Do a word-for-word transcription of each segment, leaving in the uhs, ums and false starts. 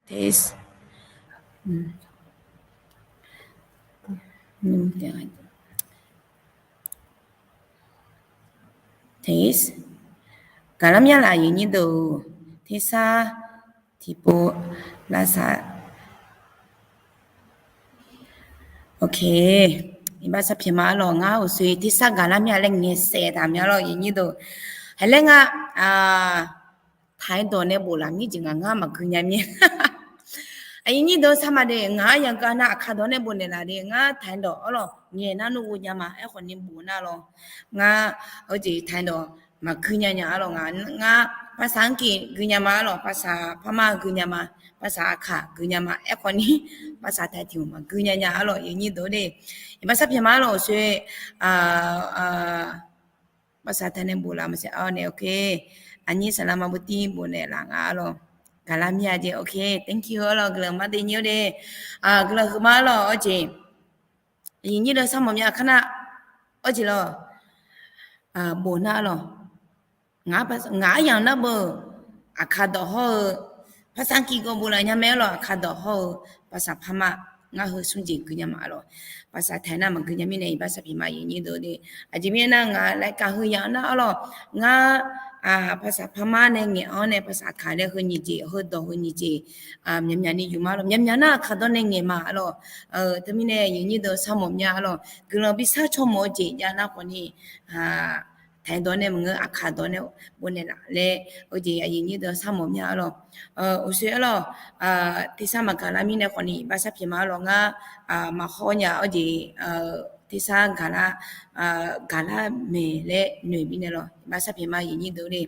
Test. Hmm. Hmm, test. Gaqlar mya laf aqyuif aqnyir deuq-or. Tersar tiqpov lavsav. Ok. Iqbax sar pyaeq ma arlawq, ngar uqshoe tersar gaqlar mya laer ngaeqsaef taq mya arlawq aqyuif aqnyir deuq. Haiq laer nga, taqdawq nae bof laf mir jeq ngaq ngar maqgui nya mir. Aqyuif aqnyir deuq sar ma de, ngaq-anr yagaq nar aqkaq dawq nae bof naeqlaf de, ngar taqdawq arlawq ngaeq nar nmr ghovnya ma, aerkhawf ni bof nar lawr. Ngar, ur jeq taqdawq maqgui nya nya arlawq, ngar, ngar ภาษาอังกฤษ gui nya ma arlawq, ภาษาพม่า gui nya ma, ภาษา aqkaq gui nya ma, aerkhawf ni ภาษาไทย tiq maqgui nya nya arlawq aqyuif aqnyir deuq de. Iqbax sar pyaeq ma arlawq uqshoe, ภาษาไทย nae bof laf maqsiq-awr nae, ok. Aqnyir saqlaq ma beutir bof naeqlaf nga arlawq. Gaqlar mya jeq, ok, thank you arlawq, guiqlanq mar de nyir-awr de. Guiqlanq huiqma arlawq, ur jeq. Aqyuif aqnyir deuq sar mawf mya kar nar, ur jeq lawr. Bof nar arlawq. Ngaq aryamq nar beu, aqkaq dawq hawr-eu, ภาษาอังกฤษ gawq bof laf nya mae arlawq, aqkaq dawq hawr-eu, ภาษาพม่า ngar heu smr jeq gui nya ma arlawq. ภาษาไทย nar maqgui nya mirnae iqbax sar pyaeq ma aqyuif aqnyir deuq de. Aqjeq mirnae nar ngaq รายการ heu yamq nar arlawq, ngar ภาษาพม่า nae ngaeq-awr nae ภาษาไทย laer heu nyiq jeq, heu dawq heu nyiq jeq, myaqmyaq ni yuf ma arlawq, myaqmyaq nar aqkaq dawq nae ngaeq ma arlawq. Teumirnae aqyuif aqnyir deuq sar mawf mya arlawq, guiqlanq bi sar caw mawf-eu jeq jav nar khawf ni, taqdawq nae maqngeur, aqkaq dawq nae bof naeqlaf laer, ur jeq aqyuif aqnyir deuq sar mawf mya arlawq. Uqshoe arlawq, tersar maqgaq lar mirnae khawf ni iqbax sar pyaeq ma arlawq, ngar maqhaw nya-awr jeq, tersar gaqlar, gaqlar maeq laer noeq bifnaeq lawr, iqbax sar pyaeq ma aqyuif aqnyir deuq de.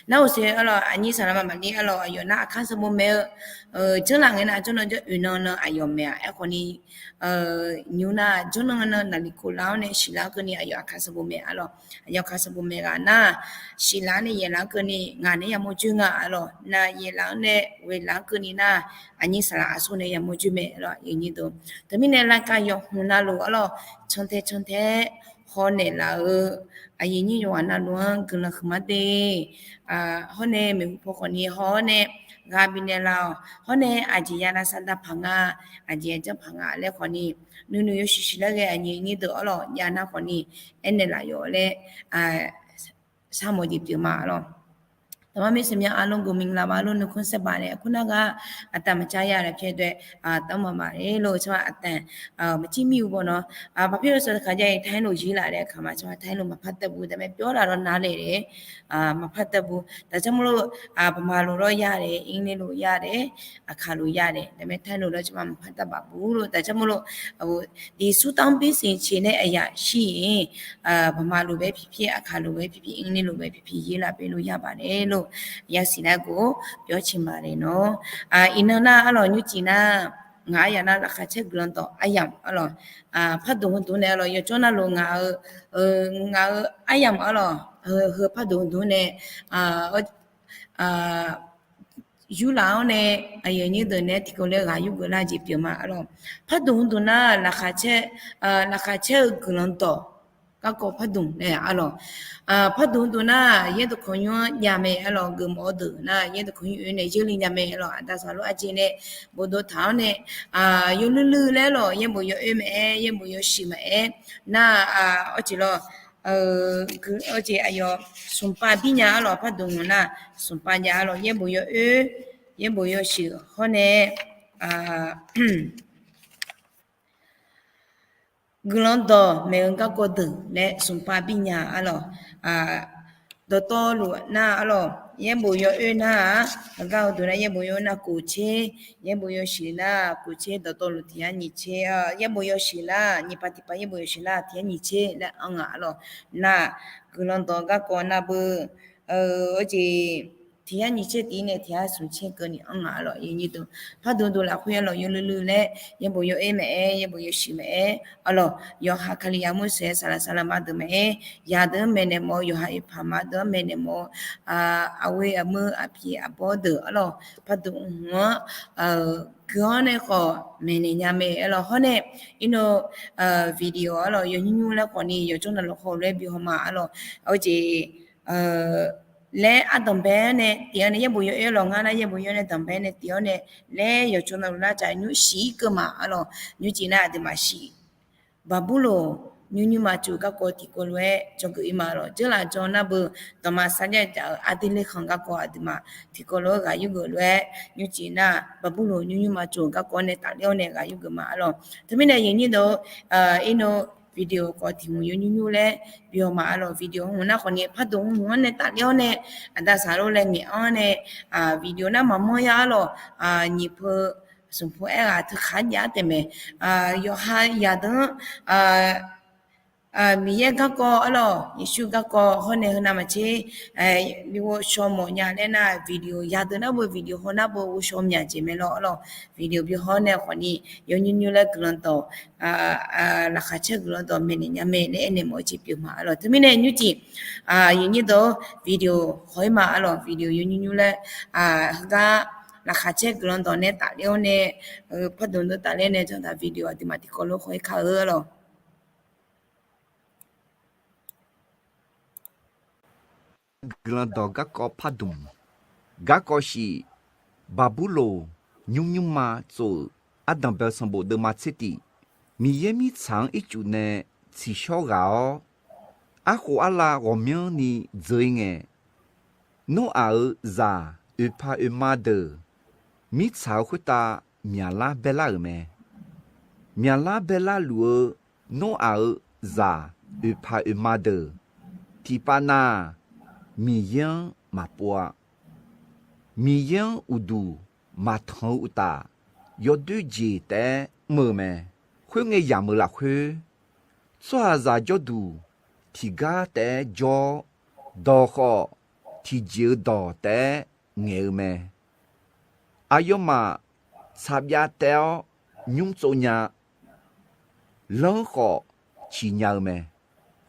Nar uqshoe arlawq, aqnyir saqlaq ma maqli arlawq, aqyawf nar aqkar sanqbof maeq-eu janrlaf ngae nar, janrnan janr oeq nan nan aqyawf maeq-aq, aerkhawf ni, nymr nar janrnan nan naqliq khof laf-awr nae shiqlaf-anr keuvni aqyawf aqkaq sanqbof maeq arlawq. Aqyawf aqkaq sanqbof maeq ghaq nar, shiqlaf-anr nae yaeqlaf-anr keuvni ngaq nae yamawr joer nga arlawq. Nar yaeqlaf-anr nae ghoeqlaf-anr keuvni nar, aqnyir saqlaq aqsur nae yamawr joer mae arlawq aqyuif aqnyir deuq. Teumirnae รายการ yawqhmq navluf arlawq, cantae cantae haw naeqlaf-eu aqyuif aqnyir yawqghaq navluf-anr guiqlanq huiqma de. Hawr nae maeqhu paw khawf ni haw-awr nae ghaq bifnaeq laf-awq. Hawr nae aqjeq ya lavsav da paq nga, aqjeq ya janr paq nga laer khawf ni, nuinoeq yawshuif shuif laer ghae aqyuif aqnyir deuq arlawq, jav nar khawf ni aernaeq laf yawf laer, sar mawf jeq pyeuf ma arlawq. ธรรมะไม่สวยงาม อารมณ์ก็ไม่งาม อารมณ์ในคนใส่บาตร nae aqkur nar gar aqtav maqcav ya laer pyaeq dawq-aer, tawr maqmaq-aer lof-eu tsawrhaq aqtav maqcir mir-eu baw nawr, paqpir lof sawq taqkaq jav-iq ไทย lof jir laf laer kaq ma tsawrhaq ไทย lof maqpar taq bu, taqmae pyawr laf lawr nar le laer, maqpar taq bu. Taqcar mawr lof, baqmaqlof lawr ya laer, อังกฤษ lof ya laer, aqkaq lof ya laer, taqmae ไทย lof lawr tsawrhaq maqpar taq baq bu lof taqcar mawr lof, ดี สุดท้าย เป็นสิ่งที่ nae aqyaf shir-iq, baqmaqlof bae pirpir, aqkaq lof bae pirpir, อังกฤษ lof bae pirpir, yir laf bae lof ya baq nae lof, yasiq nar gov pyawr ciq ma le nawr. Iqnan nar arlawq, nymrcif nar, ngaq aryamq nar laqkhaq caer guiqlanq dawq aryamq arlawq, parduq hmq duq nae arlawq, yawjawr navluf ngaq-eu, ngaq-eu aryamq arlawq, heu parduq hmq duq nae yurlaf-awr nae, aqyuif aqnyir deuq nae tiqkawv laer ghaq yurgeuf lar jeq pyeuf ma arlawq. Parduq hmq duq nar, laqkhaq caer, laqkhaq caer-eu guiqlanq dawq garkawv parduq nae arlawq. Parduq hmq duq nar, yaerdawq kawq nymr-anr jav mae arlawq, geufmawf-eu deuq nar yaerdawq kawq nymr oe nae yeurli jav mae arlawq, aqda saqlor arjeq nae bofdov taq-awr nae, yawluiv luiv laer arlawq, yaerbof yawoer maqaer, yaerbof yawshuif maqaer, nar, awr jeq lawr, awr jeq aqyawf smqpav bir nya arlawq, parduq hmq nar smqpav jav arlawq, yaerbof yawoer, yaerbof yawshuif hawr nae, guiqlanq dawq maeq-eu garkawv deuq laer smqpav bir nya arlawq. Dawqtawvluf nar arlawq, yaerbof yawoer nar-aq, heugar-eu deuq nar yaerbof yawoer nar kof tser, yaerbof yawshuif nar kof tser, dawqtawvluf tiq yar nyiq tser, yaerbof yawshuif nar nyiq pav tiq pav, yaerbof yawshuif nar tiq yar nyiq tser laer anr nga arlawq. Nar guiqlanq dawq garkawv nar beu, awr jeq tiq yar nyiq tser tiq nae tiq yar smq tser keuvni anr nga arlawq, aqyuif aqnyir deuq. Parduq duq lafkhoer arlawq, yawluiv luiv laer yaerbof yawoer maqaer, yaerbof yawshuif maqaer arlawq, yawqha Kalizaq mur saeq-aer saqlaq saqlaq ma deuq maqaer, yadeuq-anr maeqnaeq mawf-eu, yawqha oeqpaq ma deuq-anr maeqnaeq mawf-eu, aqghoe aqmur aqpiq aqbawr deuq arlawq, parduq hmq-anr gui-awr nae khawf maeqnaeq nya mae arlawq. Hawr nae iqnan video arlawq, yawnymr nymr laer khawf ni yawjawr navluf haw lof-aer bi haw ma arlawq, awr jeq laer ardanqbae-awr nae tif-awr nae yaerbof yawoer lawq ngar nar yaerbof yawoer nae danqbae nae tif-awr nae laer yawqtsov navluf lar caf nymr shif-ir keuv ma arlawq. Nymrcif nar aqduimaf shif Baqburloq nymr nymrma tsof garkawv tiqkawv lof-aer dzawgeuf-ir ma lawq. Dzeurlaf dzaw nar beu dawqma sarjax jaf-euq aqdui lekhanq garkawv aqduimaf tiqkawv lof-aer ghaq yurgeuf lof-aer nymrcif nar Baqburloq nymr nymrma tsof garkawv nae tafler-awr nae ghaq yurgeuf ma arlawq. Teumirnae yawnyir deuq-or, irnov video khawf tiq hmq yawnymr nymr laer bi-awr ma arlawq. Video hmq nar khawfni pardmq hmq-anr nae tafler-awr nae aqda saqlor laer ngaeq-anr nae video nar maqmanr ya arlawq. Nyiq peu smq peu aerghaq teukhaq jav-aer taef mae. Yawqha yaqdeuq-anr Miqyaer garkawv arlawq, Yeqsur garkawv hawr nae heu navmaqtser bi ghovshaw mawf nya laer nar video yadeuq nar beu video haw nar beu ghovshaw myaq jeq mae lawr arlawq. Video bi hawr nae khawfni yawnymr nymr laer guiqlanq dawq laqkhaq caer guiqlanq dawq maeqnaeq nya mae laer aernaeq mawf-eu jeq pyeuf ma arlawq. Teumirnae nymrcif yawnyir deuq-or, video haw-ir ma arlawq. Video yawnymr nymr laer heugar laqkhaq caer guiqlanq dawq nae tafler-awr nae pardmq dov tafler nae janrdaq video aqduimaf tiqkawv lof haw-ir kar-eu arlawq. Guiqlanq dawq garkawv pardmq. Garkawv shif, Baqburloq nymr nymrma tsov-euq ardanqbae sanqbof deuvma tser tif. Miqyaer mirtsaq-anr ircuf nae tsiqshawr ghaq-awr, arkhof arlav ghawqmyanrni dzeur-ir ngae, Noraq-euq zaq oeqpaq oeqma deuq mirtsaq-euq khoertav myaqlar baelar-euq mae. Myaqlar baelar luf-eu Noraq-euq zaq oeqpaq oeqma deuq tiqpav nav-aq, Miqyaer-anr maqpov-a. Miqyaer-anr uqduq maqtanq-eu uqtaf, yawdoer jeq taef-aer mr-eu mae. Khoerngae yamq-eu lafkhoer, tsawrhaqzaq jawrduq tiqgar taef-aer jawr-awr, dawq khawf tiqjeq-eu dawq taef-aer ngaeq-eu mae. Aqyawfmaf tsaqbyav taev-awr nymr tsov nya, lanr khawf ciqnya-eu mae.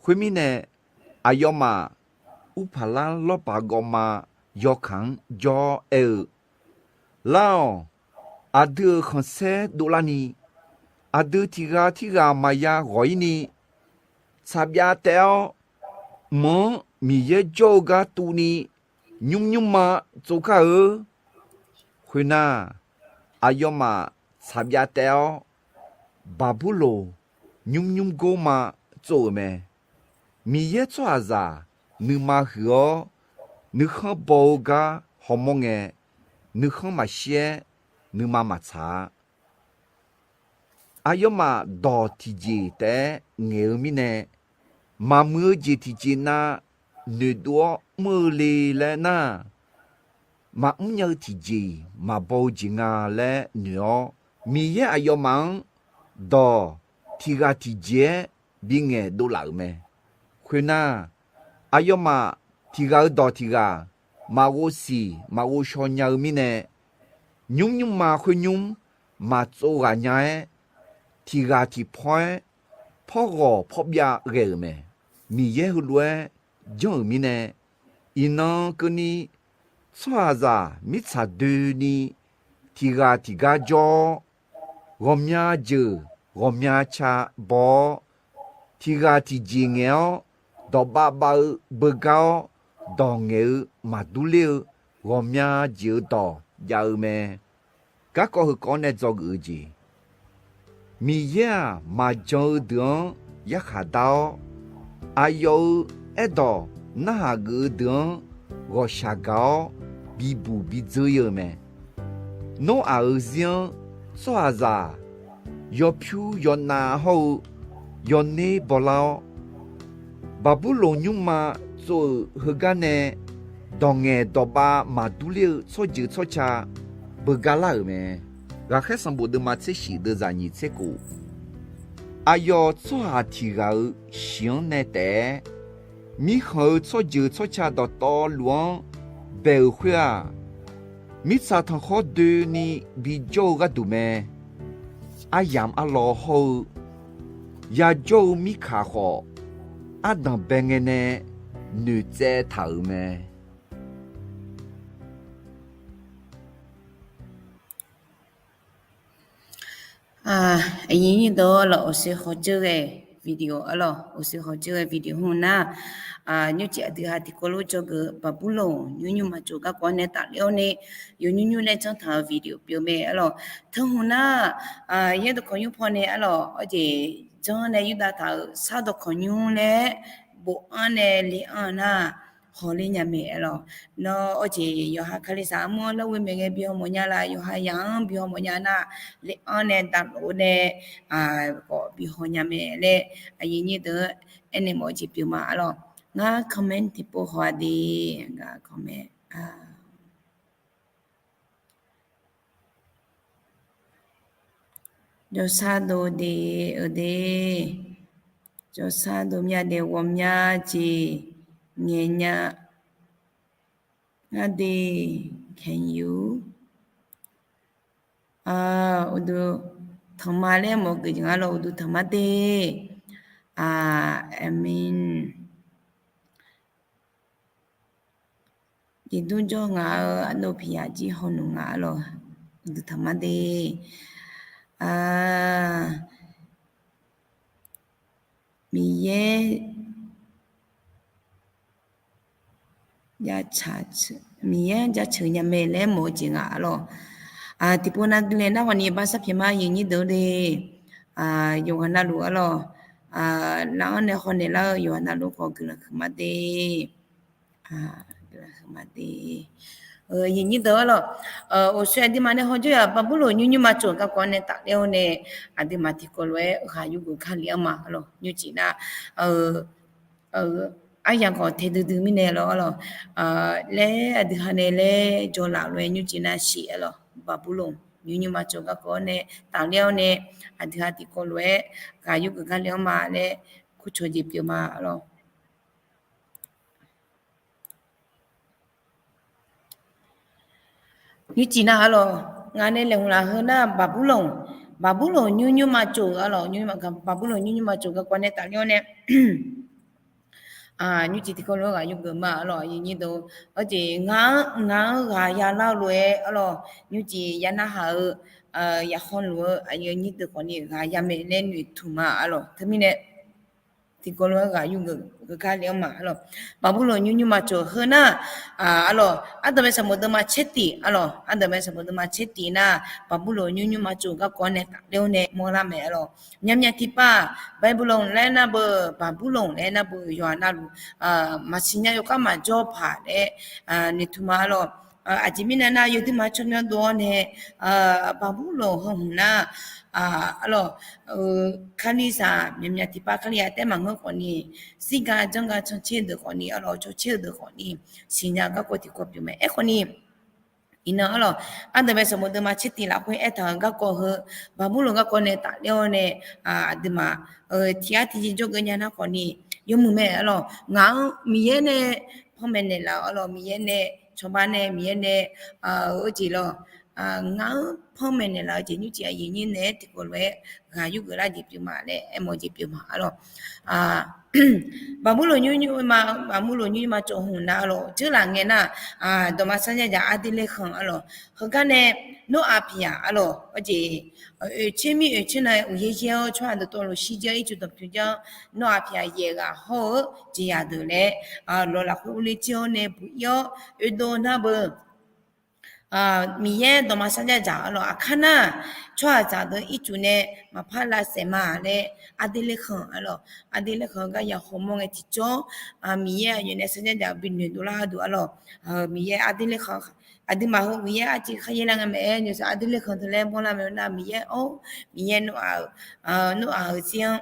Khoermirnae, aqyawfmaf urpaqlar lawrbaq gawvma yawkaq-anr jawr-awr aer-eu, Lar-awq. Aqdui-euq khanqsaer dovlarni, aqdui tiq ghaq tirghaq maqya ghawq-ir ni, tsaqbyav taev-awr, mq-anr Miqyaer jawr-eu gar tuvni, nymr nymrma tsov kar-eu. Khoernar, aqyawfmaf tsaqbyav taev-awr, Baqburloq nymr nymr gorma tsov-euq mae. Miqyaer tsawrhaqzaq nuima huiq-awr, nuikhanr baw-eu gar hawmawr ngae, nuikhanr maqshir-aer, nuima maqtsaq-a. Aqyawfmaf dawq tiqjeq taef-aer ngaeq-eu mirnae, maqmuiq-eu jeq tiqjeq nav noeqdov-awr mr-eu le laer nar, maqmr nya-eu tiqjeq-iq maqbaw-eu jeq nga laer noeq-awr, Miqyaer aqyawfmaf-anr dawq tiq ghaq tiqjeq-aer bingaeq dovlaf-euq mae. Khoernar, aqyawfmaf tiq ghaq-eu dawq tiq ghaq maqghov siq maqghov shaw nya-eu mirnae, nymr nymrma khoernymr maqtsov ghaq nya-aer, tiq ghaq tiq pawr-aer pawr ghawq pawr byav ghae-euq mae. Miqyaer heulof-aer janr-euq mirnae, iqnan keuvni tsawrhaqzaq mirtsaq doeni tiq ghaq tiq gar jawr-awr, ghawqmya jeuq ghawqmya ca baw-awr, tiq ghaq tiqjeq ngaeq-awr, dawqbav bav-eu beugar-awr, dawq ngaeq-eu maqdur ler-eu ghawqmya jeq-eu dawq jav-eu mae. Garkawv heukawv-anr nae dzawgeuf-eu jeq, Miqyaer-aq, maqjan-eu deuq-anr yarkhaq dar-awr, aqyawf-euq aerdawq narhaq geuf-eu deuq-anr ghawqshaq gaq-awr bibuq bidzeur-ir-eu mae. Nawr-aq-euq zir-anr tsawrhaqzaq yawpyur yawnav hawr-eu yawner bawlar-awr, Baqburloq nymrma tsov-euq heugar nae dawq ngaeq dawqbav maqdur ler-eu tsawrjeuq tsawrca beugar lar-euq mae. Ghaqkhaer sanqbof deuvma tser shif deuvzaq nyiq tser khof, aqyawf tsawrhaq tiq ghaq-euq shiq-anr nae taef-aer, mirkhanq-eu tsawrjeuq tsawrca dawqtawvluf-anr bae-euq khoer-aq, mirtsaq tanqkhawr doeni bijawr-eu gharduq mae. Aryamq arlawr hawr-eu yajawr-eu mirkaq khawf, ardanq bae ngae nae noeqtsaev taq-euq mae. Aqyuif nyir deuq-awr, lafawqshoe hawdzeur ghae video arlawq, uqshoe hawq jir-eu video hmq nar, nymrcif aqdui ha tiqkawv lof dzawgeuf-eu Baqburloq nymrnymr maqtsov garkawv-anr nae tafler-awr nae, yawnymr nymr laer janrtaq-euq video pyeuf mae arlawq. Teu hmq nar, yaer dawqkawq nymr pawnae arlawq, arjeq janr nae yurdav taq-euq sar dawqkawq nymr laer bofanr nae le-anr nar, hawler nya mae arlawq. Nawr arjeq yawqha Kalizaq armur-anr larghoe maeqghae bi haw mawfnya la, yawqha yaq-anr bi haw mawfnya nar, le-anr nae davlof-eu nae khawf bi haw nya mae laer, aqyuif nyir deuq-anr aernaeq mawf-eu jeq pyeuf ma arlawq. Ngar comment tiqpov haw-a de, ngar comment jawrsar dov de-eu de, jawrsar dov mya de, ghawqmya jeq ngaeq nya ngar de, can you uqduq tanqma laer mawf-eu jeq nga lawq, uqduq tanqma de. Admin jeqdmr jawr ngaq-eu arnov piqyaq jir hawnuq nga arlawq, uqduq tanqma de. Miqyaer Miqyaer jaceuq nya mae laer mawf-eu jeq nga arlawq. Tiqpov nav guiqlanq nar khawf ni bar sar pyaeq ma, aqyuif nyir deuq de. Yawqghaq navluf arlawq, nav-anr nae hawnaeq lar-eu yawqghaq navluf khawf guiqlanq huiq ma de. Guiqlanq huiq ma de. Aqyuif nyir deuq arlawq, uqshoe aqduimaf nae hawjawr-aq Baqburloq nymrnymr maqtsov garkawv-anr nae tafler-awr nae, aqduimaf tiqkawv lof-aer ghaq yurgeuf gar le-anr ma arlawq. Nymrcif nar aryamq khawf tae duidui mirnae lawr arlawq, laer aqdui ha nae laer jawrlaf lof-aer nymrcif nar shif arlawq. Baqburloq nymrnymr maqtsov garkawv-anr nae tafler-awr nae, aqdui ha tiqkawv lof-aer ghaq yurgeuf gar le-anr ma laer kurcawq jeq pyeuf ma arlawq. Nymrcif nar arlawq, ngaq nae laeqhmq laf heu nar Baqburloq, Baqburloq nymrnymr maqtsov arlawq, Baqburloq nymrnymr maqtsov garkawv nae tafler-awr nae, nymrcif tiqkawv lof-aer ghaq yurgeuf ma arlawq, aqyuif nyir deuq. Arjeq ngaq-anr, ngaq-anr ghaq yalar-eu lof-aer arlawq, nymrcif ya narhaq-eu, yaqkhaw luf-eu aqyuif nyir deuq khawf ni ghaq ya mae laer noeqtmq ma arlawq. Teumirnae tiqkawv lof-aer ghaq yurgeuf gar le-anr ma arlawq. Baqburloq nymrnymr maqtsov heu nar, arlawq, ardanqbae sanqbof deuvma caer tiq arlawq, ardanqbae sanqbof deuvma caer tiq nar, Baqburloq nymrnymr maqtsov garkawv-anr nae tafler-awr nae mawrlar mae arlawq. Myavmyav tiqpav, Baqburloq laer nar beu, Baqburloq laer nar beu yawqha navluf maqsiq nya yawkhav maqjawr paq laer noeqtmq ma arlawq. Aqjeq mirnae nar yawduimaf tsawrmyanr dov-awr nae, Baqburloq heu hmq nar, arlawq, Kalizaq myavmyav tiqpav Kalizaq taef maqngeur khawf ni, sirga janrga cancaer-eu deuq khawf ni arlawq, cawcaer-eu deuq khawf ni, siqnya garkawv tiqkawv pyeuf mae. Aerkhawf ni, iqnan arlawq, ardanqbae sanqbof deuvma caer tiq lafkhoer aertaq-euq garkawv heu, Baqburloq garkawv nae tafler-awr nae, aqduimaf tiq ghaq tiqjeq jawrgeuf nya nar khawf ni, yawmuiq mae arlawq. Ngaq-anr Miqyaer nae panmaeq naeqlaf-eu arlawq, Miqyaer nae, cawba nae Miqyaer nae, arjeq lawq, ngaq-anr panmaeq naeqlaf-eu jeq nymrcif aqyuif nyir naeq-aer tiqkawv lof-aer ghaq yurgeuf lar jeq pyeuf ma laer aermawf-eu jeq pyeuf ma arlawq. Baqburloq nymrnymr ma, Baqburloq nymrnymr maqtsov hmq nar arlawq, dzeurlaf ngae nar, dawqma sarjax dzaq Ardeleqkhanq arlawq. Heugar nae Noraq piqyaq arlawq, arjeq oeqtser mir oeqtser nan uqyaer yaer-awr tsawrhaq dawqtawvluf shirdzeur ircuf danqpyawq janr, Noraq piqyaq yaef ghaq hawr-eu jeqzaq deuq laer, lawq lafkhoer urler jir-awr nae buq ir-awr oedov nar beu, Miqyaer dawqma sarjax dzaq arlawq, aqkar nar, tsawrhaqzaq deuq ircuf nae maqpar lavsaef ma laer, Ardeleqkhanq arlawq, Ardeleqkhanq-eu gar ya hawmawr ngae tiqjawr, Miqyaer aqyawf nae sarjax dzaq binoeq dovlar duq arlawq. Miqyaer Ardeleqkhanq, aqduimaf heu Miqyaer arciv kharyaer lar ngae maeq-aer nymrsanq Ardeleqkhanq teu laer mawrlar mae-eu nar Miqyaer-or, Miqyaer Noraq-euq, Noraq-euq zir-anr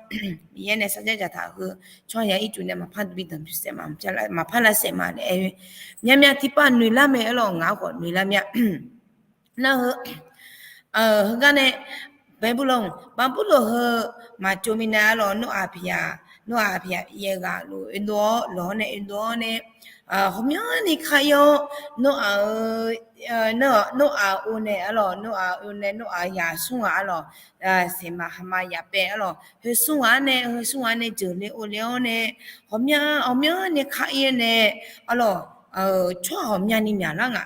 Miqyaer nae sarjax dzaqtaq heu tsawrhaq ya ircuf nae maqpar bi danqpyawq saef ma, maqpar lavsaef ma laer aer-eu. Myavmyav tiqpav noeqlar mae arlawq, ngaq-anr khawf noeqlar myav. Nar heu, heugar nae, Baqburloq, Baqburloq heu maqtsov minav arlawq, Noraq piqyaq, Noraq piqyaq yaef ghaq luf oedov-awr lawq-awr nae oedov-awr nae, ghawqmyanrni kar ir-awr, Noraq-eu, Noraq-eu nae arlawq, Noraq-eu nae Noraq-eu yaq smr ghaq arlawq, saeqma haqma yaq paev arlawq, heu smr ghaq-anr nae, heu smr ghaq-anr nae jeuqle ovle-awr nae, ghawqmya, ghawqmyanrni kar ir-awr nae arlawq, tsawrhaq ghawqmyani myaqlar nga.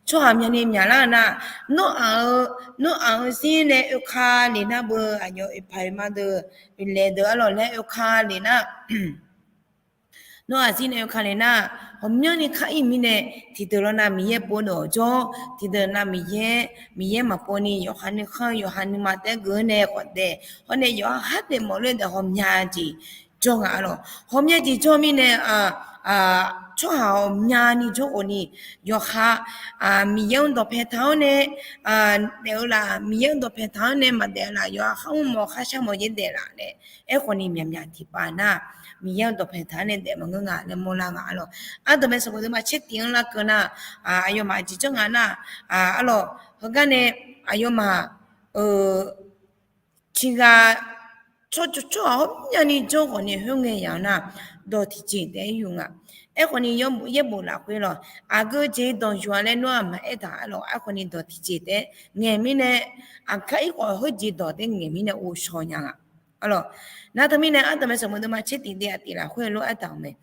Tsawrhaq ghawqmyani myaqlar-eu nar, nawr aq-eu, nawr aq-eu zir nae oeka lef nar beu, aqyawf oeqpaq oeqma deuq, oeqlaeq deuq arlawq laer oeka lef nar, nawr aqzir nae oeka lef nar, ghawqmyanrni kar-ir mirnae, tiqdeuq lawr nav Miqyaer pov dawq jawr, tiqdeuq nav Miqyaer, Miqyaer maqpov ni yawqha nuikhanr yawqha nuima taef-aer geuf-eu nae khawf daef, hawr nae yawqha khar daef mawf ler daef ghawqmya jeq jawr nga arlawq. Ghawqmya jeq jawr mirnae, tsawrhaq ghawqmyani jawr khawf ni, yawqha Miqyaer-anr dawqpae taq-awr nae daef-eu laf, Miqyaer-anr dawqpae taq-awr nae maqdaef-eu laf, yawqha khar mr mawf kharshar mawf yaer daef laf nae, aerkhawf ni myaqmyaq tiqpav nar, Miqyaer-anr dawqpae taq-awr nae daef maqngeur nga laer mawrlar nga arlawq. Ardanqbae sanqbof deuvma tser tif-anr larkeuv nar, aqyawfmaf aqjeq janr nga nar, arlawq heugar nae aqyawfmaf-euq tiqghaq tsawrjeuq tsawrhaq ghawqmyani jawr khawf ni khoerngae yaf-eu nar, dawq tiqjeq taef-aer yur nga. Aerkhawf ni yaerbof lafkhoer lawq, aqgeu jeq dawq yuf-a laer nawr-aq maqaer taq arlawq. Aerkhawf ni dawq tiqjeq taef-aer ngaeq mirnae, aqkar ir khawf heujeq dawq taef-aer ngaeq mirnae ghovshaw nya nga arlawq. Nar teumirnae ardanqbae sanqbof deuvma tser tif deuvma tif lafkhoer lof-aer aertaq-euq mae.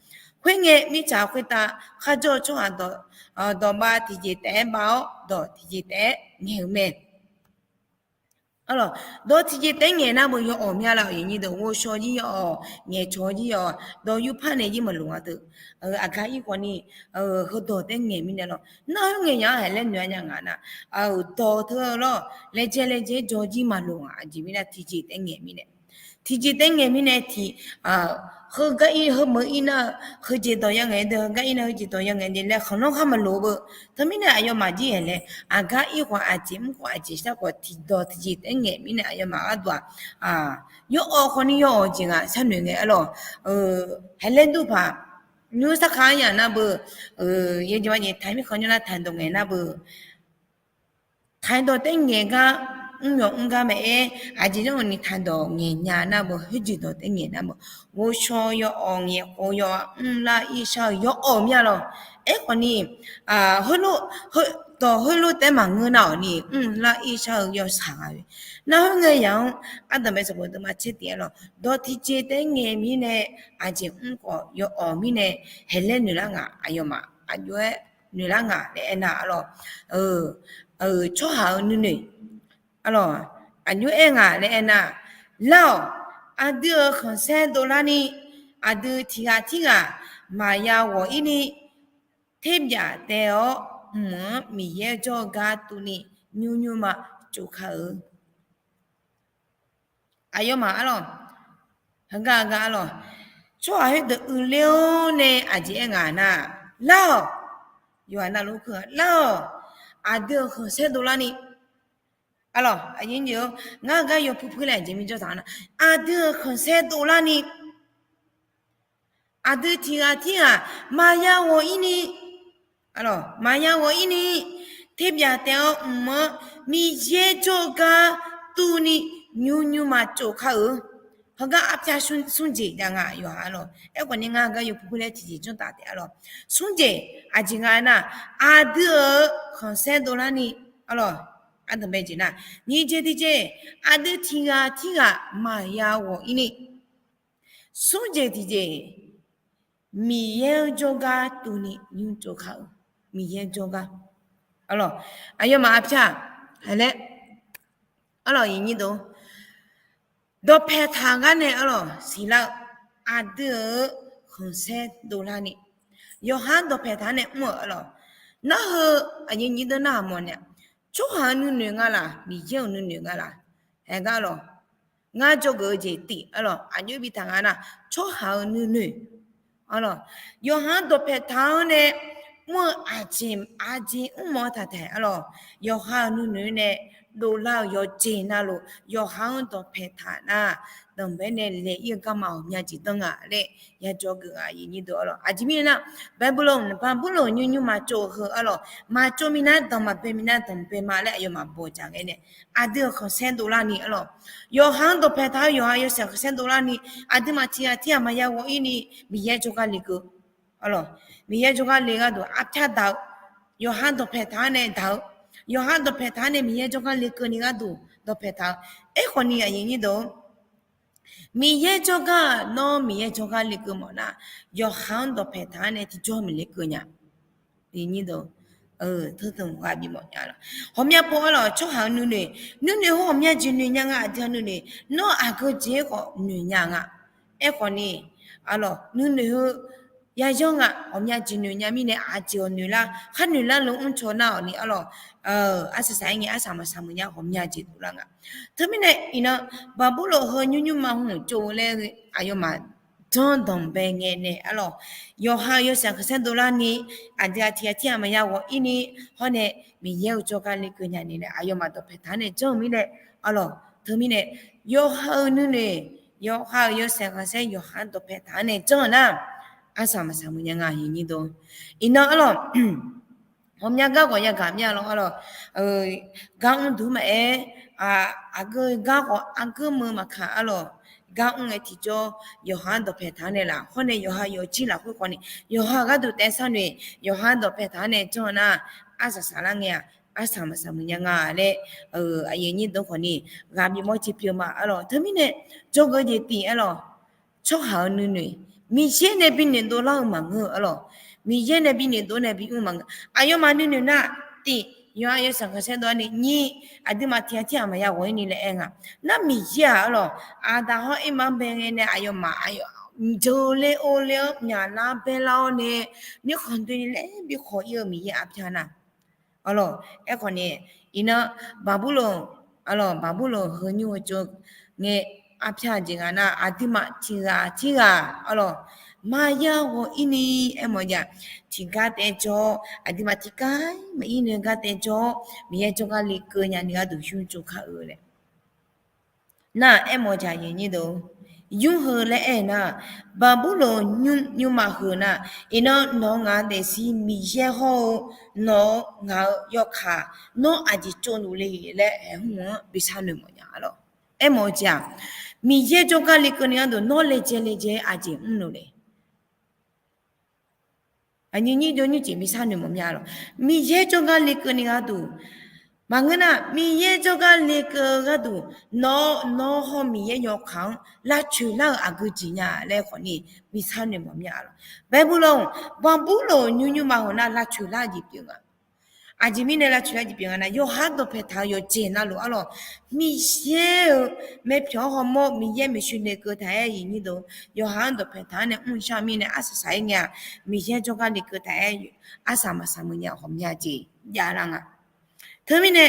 Khoerngae mirtsaq khoertav kharjawr-eu tsawrhaq dawq, dawqbav tiqjeq taef-aer bav-awr dawq tiqjeq taef-aer ngaeq-eu mae. Arlawq, dawq tiqjeq taef-aer ngaeq nar beu yawawq mya laf-awq, aqyuif aqnyir deuq, ghovshaw jir yawawq, ngaeqcawq jir yawawq, dawq yurpar nae jir maqloq nga teu. Aqgar ir khawf ni, heudawq taef-aer ngaeq mirnae lawq, nar khoerngae yaf-anr haeq laer noeq-a nya nga nar, dawq teu lawr, laejae laejae-aer jawr jir maqloq nga. Aqjeq mirnae tiqjeq taef-aer ngaeq mirnae, tiqjeq taef-aer ngaeq mirnae tiq, heugar ir heumeuq ir nar, heujeq dawq ya ngaeq de, heugar ir nar heujeq dawq ya ngaeq de laer khanqlanr khar maqloq beu. Teumirnae aqyawfmaf jir haeq laer, aqgar ir khawf aqjeq mr khawf aqjeq shar khawf tiqdawq tiqjeq taef-aer ngaeq mirnae aqyawfmaf gharduq-aq, yawawq khawf ni yawawq jeq nga sharnoeq ngae arlawq. Haeq laer dur paq, nymr sarkaq-anr yaf nar beu, yajeq ma jeq taq mirkhanq nymr nar taqdawq ngaeq nar beu. Taqdawq taef-aer ngaeq gar, mr yawq mr gar mae-aer, aqjeq zanr-eu ni taqdawq ngaeq nya nar beu, khoerjeq dawq taef-aer ngaeq nar beu. Ghovshaw yawawq, ngaeqkhof yawawq, mrlar irshar-eu yawawq mya lawq. Aerkhawf ni, dawq heulof taef-aer maqngeur nar-awq ni, mrlar irshar-eu yawsaq nga-eu. Nar khoerngae yaf-anr ardanqbae sanqbof deuvma tser tif-aer lawq, dawq tiqjeq taef-aer ngaeq mirnae, aqjeq mr khawf yawawq mirnae, haeq laer noeqlar nga. Aqyawfmaf aqjox-aer noeqlar nga laer aernar arlawq, tsawrhaq-euq nuinoeq, arlawq, aqjox-aer aer nga laer aernar, lar-awq, aqdui-euq khanqsaer dovlar ni, aqdui tiqghaq tirghaq maqya ghawq ir ni, terbyaf taef-awr mq-anr Miqyaer jawr-eu gar tuvni, nymr nymrma tsovkar-eu. Aqyawfmaf arlawq, heugar gar arlawq, tsawrhaq khoerdeuq uiqler-awr nae aqjeq aer nga nar, lar-awq, yawqha navluf kur-a lar-awq, aqdui-euq khanqsaer dovlar ni, arlawq, ngar gar yawpuir puir laer aqjeq mirjawr taq nar, aqdui-euq khanqsaer dovlar ni, aqdui tiqghaq tirghaq maqya ghawq ir ni, maqya ghawq ir ni, terbyaf taef-awr mq-anr Miqyaer jawr-eu gar tuvni, nymr nymrma tsovkar-eu. Heugar arpyar smr jeq jav nga yawqha arlawq. Aerkhawf ni ngar gar yawpuir puir laer tiqjeq janr taf taef arlawq. Smr jeq aqjeq nga nar, aqdui-euq khanqsaer dovlar ni, arlawq, ardanqbae jeq nar, nyiq jeq tiqjeq, aqdui tiqghaq tirghaq maqya ghawq ir ni, smr jeq tiqjeq, Miqyaer-anr jawrgar tuvni nymr tsovkar-eu. Miqyaer jawrgar, arlawq, aqyawfmaf arpyar haeq laer, arlawq, dawqpae taq gar nae arlawq siqlar-eu, aqdui-euq khanqsaer dovlar ni, yawqha-anr dawqpae taq-anr nae mr-euq arlawq. Narhaq-eu aqyuif aqnyir deuq narhaq mawf nae, tsawrhaq-euq nuinoeq nga laq, Miqyaer-euq nuinoeq nga laq, haeq gar arlawq. Ngar dzawgeuf-eu jeq tif arlawq, aqjox bi taq nga nar, tsawrhaq-euq nuinoeq, arlawq, yawqha-anr dawqpae taq-anr nae mr-eu aqjeq, aqjeq mr mawf-eu taq taeq arlawq. Yawqha-euq nuinoeq nae dovlar-eu yawqjeq navluf yawqha-anr dawqpae taq nar, danqbae nae laeq ir-eu garma ghawqmya jeq danr nga laer ya dzawgeuf-a. Aqjeq mirnae nar, Baqburlaq, Baqburlaq nymr nymrma tsov-eu heu arlawq, maqtsov minav danq maqbae minav danq bae ma laer aqyawfmaf bawqdzaq ngae nae, aqdui-euq khanqsaer dovlar ni arlawq, yawqha-anr dawqpae taq-awr yawqha yawshaef khanqsaer dovlar ni, aqduimaf tiqghaq tirghaq maqya ghawq ir ni, Miqyaer jawrgar lekeuv, arlawq, Miqyaer jawrgar le gharduq arpyar daq-eu, yawqha-anr dawqpae taq-anr nae daq-eu, yawqha-anr dawqpae taq-anr nae Miqyaer jawrgar lekeuv ni gharduq dawqpae taq-eu. Aerkhawf ni aqyuif aqnyir deuq, Miqyaer jawrgar, nawr Miqyaer jawrgar lekeuv mawf nar, yawqha-anr dawqpae taq-anr nae tiqjawr maqlekeuv nya. Iqnyir deuq, teu teu ghaq bimawf nya lawq. Ghawqmya pov arlawq, tsawrhaq-eu nuinoeq, nuinoeq heu ghawqmya jeq noeq nya nga, aqdui-a nuinoeq, nawr aqgeu jeq-aer khawf noeq nya nga. Aerkhawf ni, arlawq, nuinoeq heu yayanr nga, ghawqmya jeq noeq nya mirnae aqjeq-awq noeq lar, khar noeq lar luf mrcaw nar-awq ni arlawq, arsaq saq-aer ngae arsaq maqsaq muiq nya ghawqmya jeq dovlar nga. Teumirnae iqnan, Baqburloq heu nymrnymrma hmq tsov-eu laer aqyawfmaf janr danqbae ngae nae arlawq, yawqha-euq yawshaef khanqsaer dovlar ni, aqdui-a tiq ghaq tirghaq maqya ghawq-ir ni, hawr nae Miqyaer-euq jawrgar lekeuv nya ni nae aqyawfmaf dawqpae taq-anr nae janr-eu mirnae arlawq. Teumirnae, yawqha-euq nuinoeq, yawqha-euq yawshaef khanqsaer yawqha-anr dawqpae taq-anr nae janr-eu nar, arsaq maqsaq muiq nya nga. Iqnan arlawq, ghawqmya gar ghawq yagaq mir-a lawr arlawq, gar mr duq maqaer, aqgeu gar khawf aqgeu meuq maqkaq arlawq, gar mr ngae tiqjawr yawqha-anr dawqpae taq-anr nae laf, hawr nae yawqha yawqjir lafkhoer khawf ni, yawqha gharduq taef sharnoeq, yawqha-anr dawqpae taq-anr nae janr-eu nar, arsaq saqlar ngae-aq, arsaq maqsaq muiq nya nga laer, aqyuif aqnyir deuq khawf ni ghaq bimawr jeq pyeuf ma arlawq. Teumirnae, jawrgeuf jeq tif arlawq, tsawrhaq-euq nuinoeq, Miqyaer nae binoeq dovlar-eu maqngeur arlawq. Miqyaer nae binoeq dov nae bimr maqngeur. Aqyawfmaf nuinoeq nar, tif, yawqha yawshaef khanqsaer dovlar ni, nyir, aqduimaf tiq ghaq tirghaq maqya ghawq-ir ni laer aer nga. Nar Miqyaer-aq arlawq, aqdaq hawr irma-anr bae ngae nae aqyawfmaf aqyawf jeuqle ovle-anr myaqlar baelar-awr nae, mirkhanq doeni laer bi khawq-ir-eu Miqyaer arpyar nar, arlawq, aerkhawf ni, iqnan, Baqburloq, arlawq, Baqburloq heu nymr heu tsov ngae, arpyar jeq nga nar, aqduimaf tiq ghaq tirghaq arlawq, maqya ghawq-ir ni, aermawf-eu jeq-aq, tiqgar taef-aer jawr-awr, aqduimaf tiqgar maqir nae gar taef-aer jawr-awr, Miqyaer jawrgar lekeuv nya ni gharduq nymr tsov kar-eu laer nar, aermawf-eu jeq-aq, nymr heu laer aer nar, Baqburloq nymr nymrma heu nar, iqnan nawq-eu ngaq-eu daefzir Miqyaer hawr-eu, nawq-eu ngaq-eu yawkaq, nawr aqjeq tsovluf le laer aermr-anr bi sharnoeq mawf nya arlawq. Aermawf-eu jeq-aq, Miqyaer jawrgar lekeuv ni gharduq nawr laejae laejae-aer aqjeq mrluf le. Aqnyir nymr jawr nymr jeq bi sharnoeq mawf mya lawq. Miqyaer jawrgar lekeuv ni gharduq, maqngeur nar, Miqyaer jawrgar lekeuv-eu gharduq, nawr, nawr hawr Miqyaer yawkaq-anr lavcoeq lar-euq aqgeu jeq nya laer khawf ni bi sharnoeq mawf mya lawq. Baqburloq, Baqburloq nymr nymrma heu nar lavcoeq lar-eu jeq pyeuf nga. Aqjeq mirnae lavcoeq lar-eu jeq pyeuf nga nar, yawqha dawqpae taq-eu yawqjeq navluf arlawq, Miqyaer-euq maepyawq-anr hawmawr Miqyaer maeqshi noeqkeuv taq-aer, iqnyir deuq, yawqha-anr dawqpae taq-anr nae mr shar-eu mirnae arsaq saq-aer ngae-aq, Miqyaer jawrgar lekeuv taq-aer arsaq maqsaq muiq nya ghawqmya jeq javlar nga. Teumirnae,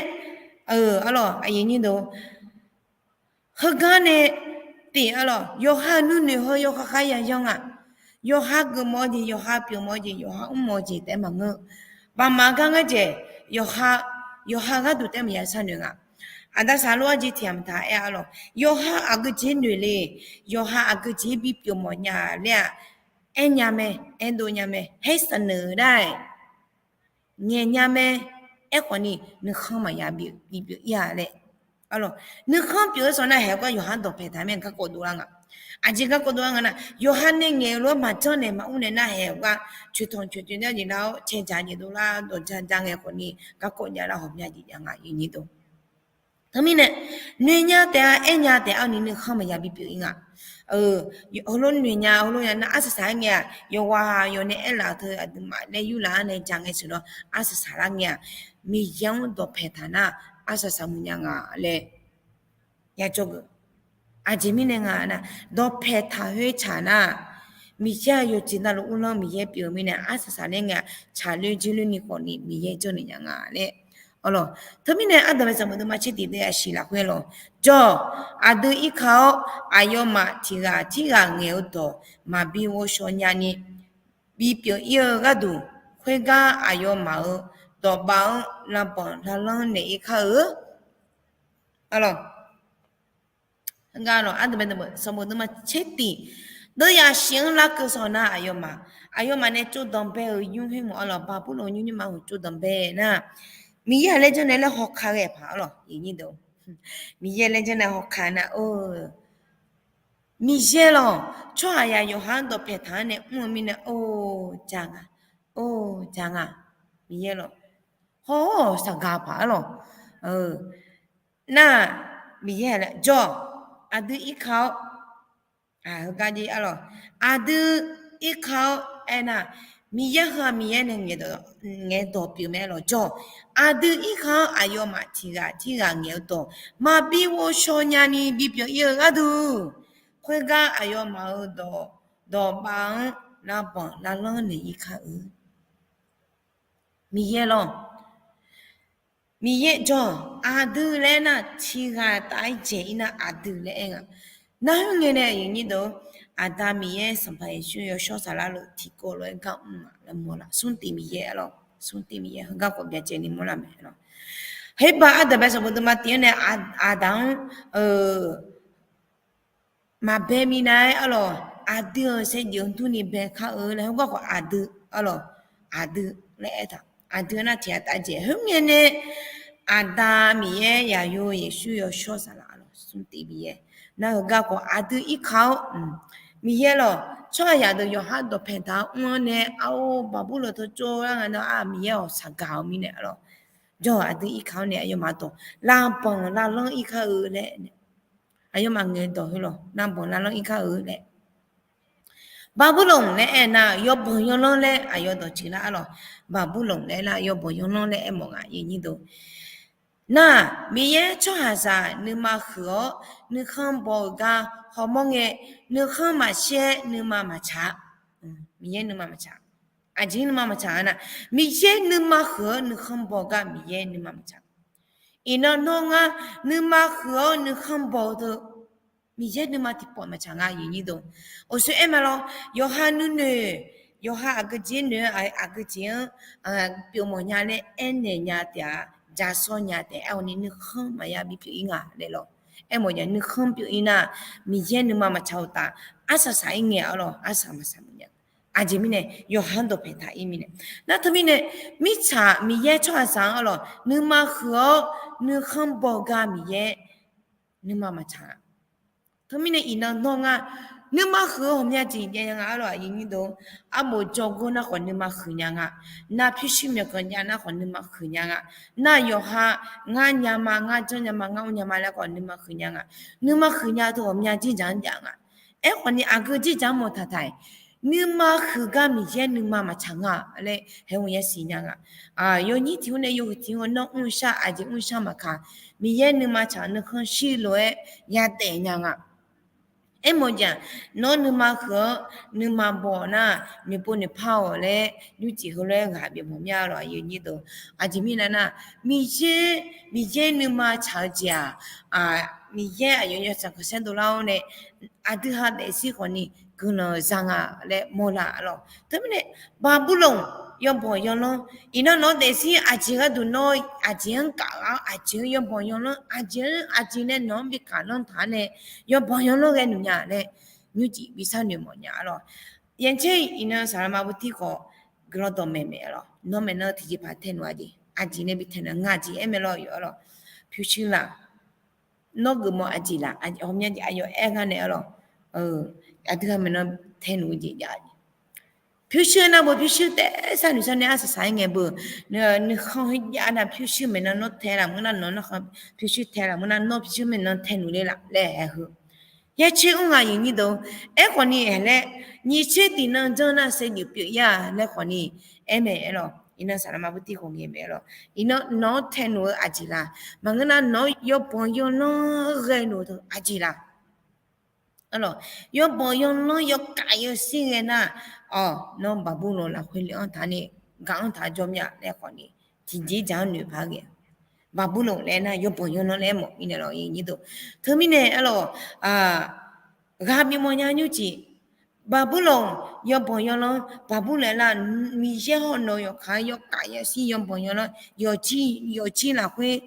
arlawq, aqyuif aqnyir deuq, heugar nae tif arlawq, yawqha-euq nuinoeq heu yawkhav khav yayanr nga. Yawqha geufmawf-eu jeq, yawqha pyeufmawf-eu jeq, yawqha mrmawf-eu jeq taef-aer maqngeur. Baqmaq gar ngar jeq, yawqha, yawqha gharduq taef-aer maqya sharnoeq nga. Aqda saqlof-aer jeq tiq ghaq maqtaq aer arlawq, yawqha aqgeu jeq noeq le, yawqha aqgeu jeq-aer bipyeuf mawf nya laer-aq, aernya mae, aerdov nya mae, haer saqneuq nar-aer ngaeq nya mae. Aerkhawf ni nuikhanr maqya bipyeuf-ir-a laer. Arlawq, nuikhanr pyeuf-eu sanr nar haeq-eu gar yawqha-anr dawqpae taq-aer mae garkawv dovlar nga. Aqjeq garkawv dovlar nga nar, yawqha nae ngaeq-eu lof-aer maqjanr naeq maqmr naeq nar haeq-eu gar coeqtanq coeqtoeq nar jeq nar-awr cae ja jeq dovlar dawq ja ja ngae khawf ni garkawv javlar ghawqmya jeq jav nga, iqnyir deuq. Teumirnae, noeqnya taef-a aernya taef-a ni nuikhanr maqya bipyeuf-ir nga. Heulof noeqnya heulof ya nar arsaq saq-aer ngae-aq, yawqghaq yawq nae aerlaf-eu teu aqduimaf laer yurlaf-anr nae ja ngae sheuq lawr arsaq saq lar ngae-aq, Miqyaer-anr dawqpae taq nar arsaq saq muiq nya nga laer yajawr geuf. Aqjeq mirnae nga nar, dawqpae taq khoer tsaq nar, Miqyaer-euq yawqjeq navluf uvlanr Miqyaer pyeuf-eu mirnae arsaq saq ler ngae-aq, tsaqler jirler ni khawf ni Miqyaer janrnaeq nya nga laer. Arlawq, teumirnae ardanqbae sanqbof deuvma tser tiq deuv-aq siq lafkhoer lawq, jawr-awq, aqdui irkaq-awr aqyawfmaf tiq ghaq tirghaq ngaeq-eu dawq maqbi ghovshaw nyani bipyeuf-ir-eu gharduq, khoergar aqyawfmaf-euq dawqbav-anr lavbanq lavlanr naeq-ir kar-eu. Arlawq, sanqbof deuvma tser tiq deuv-aq siq-anr larkeuv saw nar aqyawfmaf, aqyawfmaf nae tsovdanq bae-euq nymr khoer mawf arlawq, Baqburloq nymr nymrma hmq tsovdanq bae nar, Miqyaer-aq laer janrnaeq laer hawkaq ghae paq arlawq, Miqyaer laer janrnaeq hawkaq nar-or, Miqyaer lawq, tsawrhaq yaq yawqha-anr dawqpae taq-anr nae mr-eu mirnae, or, ja nga, or, ja nga, Miqyaer lawq, hawr-awq saqgaq paq arlawq, nar, Miqyaer-aq laer jawr-awq, aqdui irkaq-awr, heugar jir arlawq, aqdui irkaq-awr aernar, Miqyaer heu-aq Miqyaer nae ngaeqdawq pyeuf mae lawq jawr. Aqdui irkaq-anr aqyawfmaf tiq ghaq tirghaq ngaeq-eu dawq maqbi ghovshaw nyani bipyeuf ir-eu gharduq, khoergar aqyawfmaf-euq dawq, dawqbav-anr lavbanq lavlanr naeq ir kar-eu. Miqyaer lawr. Miqyaer jawr-aq aqdui laer aernar, tiq ghaq taf-aer dzaeq ir nar aqdui laer aer nga. Narhaq ngae nae aqyuif nyir deuq, Aqda Miqyaer Sanqpaq Yeqsur Yawshawr Saflar luf tiqkawv lof-aer gar mr-aq laer mawrlaf. Smrtiv Miqyaer arlawq, smrtiv Miqyaer heugar khawf byacaevni mawrlaf mae arlawq. Herbaq ardanqbae sanqbof deuvma tif-anr nae aqda-anr maqbae minav-aer arlawq, aqdui-euq saevdzeuf durni bae kar-eu laer heugar khawf aqdui arlawq, aqdui laer aertaq. Aqdui nar tiq ghaq taf-aer dzaeq khoerngae nae Aqda Miqyaer, Yaqyo Yeqsur Yawshawr Saflar arlawq, smrtiv Miqyaer. Nar heugar khawf aqdui irkaq-awr Miqyaer lawq, tsawrhaqzaq deuq yawqha dawqpaeq taq-anr mr-anr nae, Ar-or, Baqburlawq tawqtsov lar nga nar-aq, Miqyaer-awq saqgaq-eu mirnae arlawq. Jawr-aq aqdui irkaq-awr nae aqyawfmaf dawq lavbanq lavlanr ir kar-eu laer nae aqyawfmaf ngaeq dawq heu lawq, lavbanq lavlanr ir kar-eu laer. Baqburlawq laer aernar yawbanq yawlanr laer aqyawf dawq tsoeq lar arlawq. Baqburlawq laer aernar yawbanq yawlanr laer aermawf nga, aqyuif nyir deuq. Nar, Miqyaer tsawrhaqzaq nuima huiq-awr nuikhanr baw-eu gar hawmawr ngae, nuikhanr maqshir-aer nuima maqtsaq-a. Miqyaer nuima maqtsaq. Aqjeq nuima maqtsaq-a nar, Miqyaer nuima huiq-awr nuikhanr baw-eu gar Miqyaer nuima maqtsaq. Iqnan nawr ngar nuima huiq-awr nuikhanr baw-eu deuq, Miqyaer nuima tiqpawf maqtsaq nga, aqyuif nyir deuq. Oqsoer aer ma lawr, yawqha nuinoeq, yawqha aqgeujeq noeq-eu aqgeujeq-anr pyeuf mawf nya laer aernaeq nya taef-a, jashawr nya taef-a, aerkhawf ni nuikhanr maqya bipyeuf ir nga laer lawr. Aermawf nya nuikhanr pyeuf ir nar, Miqyaer nuima maqtsaq-eu uqtaf, arsaq saq ir ngae arlawq, arsaq maqsaq mawf nya. Aqjeq mirnae yawqha-anr dawqpaeq taq ir mirnae. Nar teumirnae, mirtsaq Miqyaer tsawrhaqzaq-anr arlawq nuima huiq-awr nuikhanr baw-eu gar Miqyaer nuima maqtsaq-a. Teumirnae iqnan nawr ngar nuima huiq-eu ghawqmya jeq jav nya nga arlawq, aqyuif nyir deuq. Arbof jawrgor nar khawf nuima huiq nya nga. Nar pyurshuir myawqganq jav nar khawf nuima huiq nya nga. Nar yawqha ngar nya ma, ngar janr nya ma, ngar mr nya ma laer khawf nuima huiq nya nga. Nuima huiq nya deuq ghawqmya jirdzaq-anr jav nga. Aerkhawf ni aqgeu jirdzaq-anr mawf taq taq-iq, nuima huiq gar Miqyaer nuima maqtsaq nga laer haeq-eu yasiq nya nga. Yawnyir tiq-anr nae yawhuiq tiq-anr nawr mr-eu shar aqjeq mr-eu shar maqkaq, Miqyaer nuima tsaq nuikhanr shir lof-aer yadaef nya nga. Aermawf nya, nawr nuima huiq-awr nuima baw nar, noeqpov noeqpar-awq laer nymrcif heulof-aer ghaq bif mawf mya lawq, aqyuif nyir deuq. Aqjeq mirnae nar, Miqyaer, Miqyaer nuima tsaq-eu jeq-aq, Miqyaer aqyawf yawtsaq khanqsaer dovlar-awr nae aqdui ha daefzir khawf ni guiqlanq za nga laer mawrlaf lawq. Teumirnae Baqburlawq yawbanq yawlanr, iqnan nawq-anr daefzir aqjeq gharduq nawr aqjeq-anr kaf ghaq-awr aqjeq-anr yawbanq yawlanr, aqjeq-anr aqjeq nae nawq-anr bi kaf lanr taq-anr nae yawbanq yawlanr ghae nuq nya laer nymrcif bi sharnoeq mawf nya lawq. Yancaer iqnan saqlaqma bawtir khawf guiqlanq dawqmaeq maeq lawq. Nawr maeqnan tiqjeqpaq taenuq-a jeq, aqjeq nae bi taenaeq nga jeq aer mae lawq, yawf-a lawq. Pyurshuir laf, nawr geufmawf aqjeq laf, ghawqmya jeq aqyawf aer ngar nae-a lawq. Aqdui ha maeqnan taenuq-eu jeq jav-a jeq. Pyurshuir nar beu pyurshuir taef sharnoeq sharnoeq arsaq saq-aer ngae beu, nuikhanr khoerjav nar pyurshuir maeqnan nawr tae laf mur nar nawq nar khan pyurshuir tae laf mur nar nawr pyurshuir maeqnan taenuq le laf laer aer heu. Yaer tser mr nga, aqyuif nyir deuq. Aerkhawf ni aer laer, nyiq tser tiq nan janr nar saevdzeuf pyeuf ir-a laer khawf ni aer mae aer lawq. Iqnan saqlaqma bawtir khawf ngae mae aer lawq. Iqnan nawq-anr taenuq-eu aqjeq laf, maqngeur nar nawq-anr yawbanq yawlanr ghae noeq-eu aqjeq laf. Yawbanq yawlanr yawkaf yawshir ghae nar, awq, nawr Baqburlawq lafkhoer le-anr taq ni, gaq-anr taq jawr mir-a laer khawf ni, tiqjeq dzaq-anr noeq paq ghae. Baqburlawq laer nar yawbanq yawlanr laer mawf mirnae lawq, aqyuif nyir deuq. Teumirnae aer lawq, ghaq bif mawf nya nymrcif, Baqburlawq yawbanq yawlanr, Baqburlawq lar, Miqyaer hawr nawq yawkaq yawkaf yawshir yawbanq yawlanr, yawqjir lafkhoer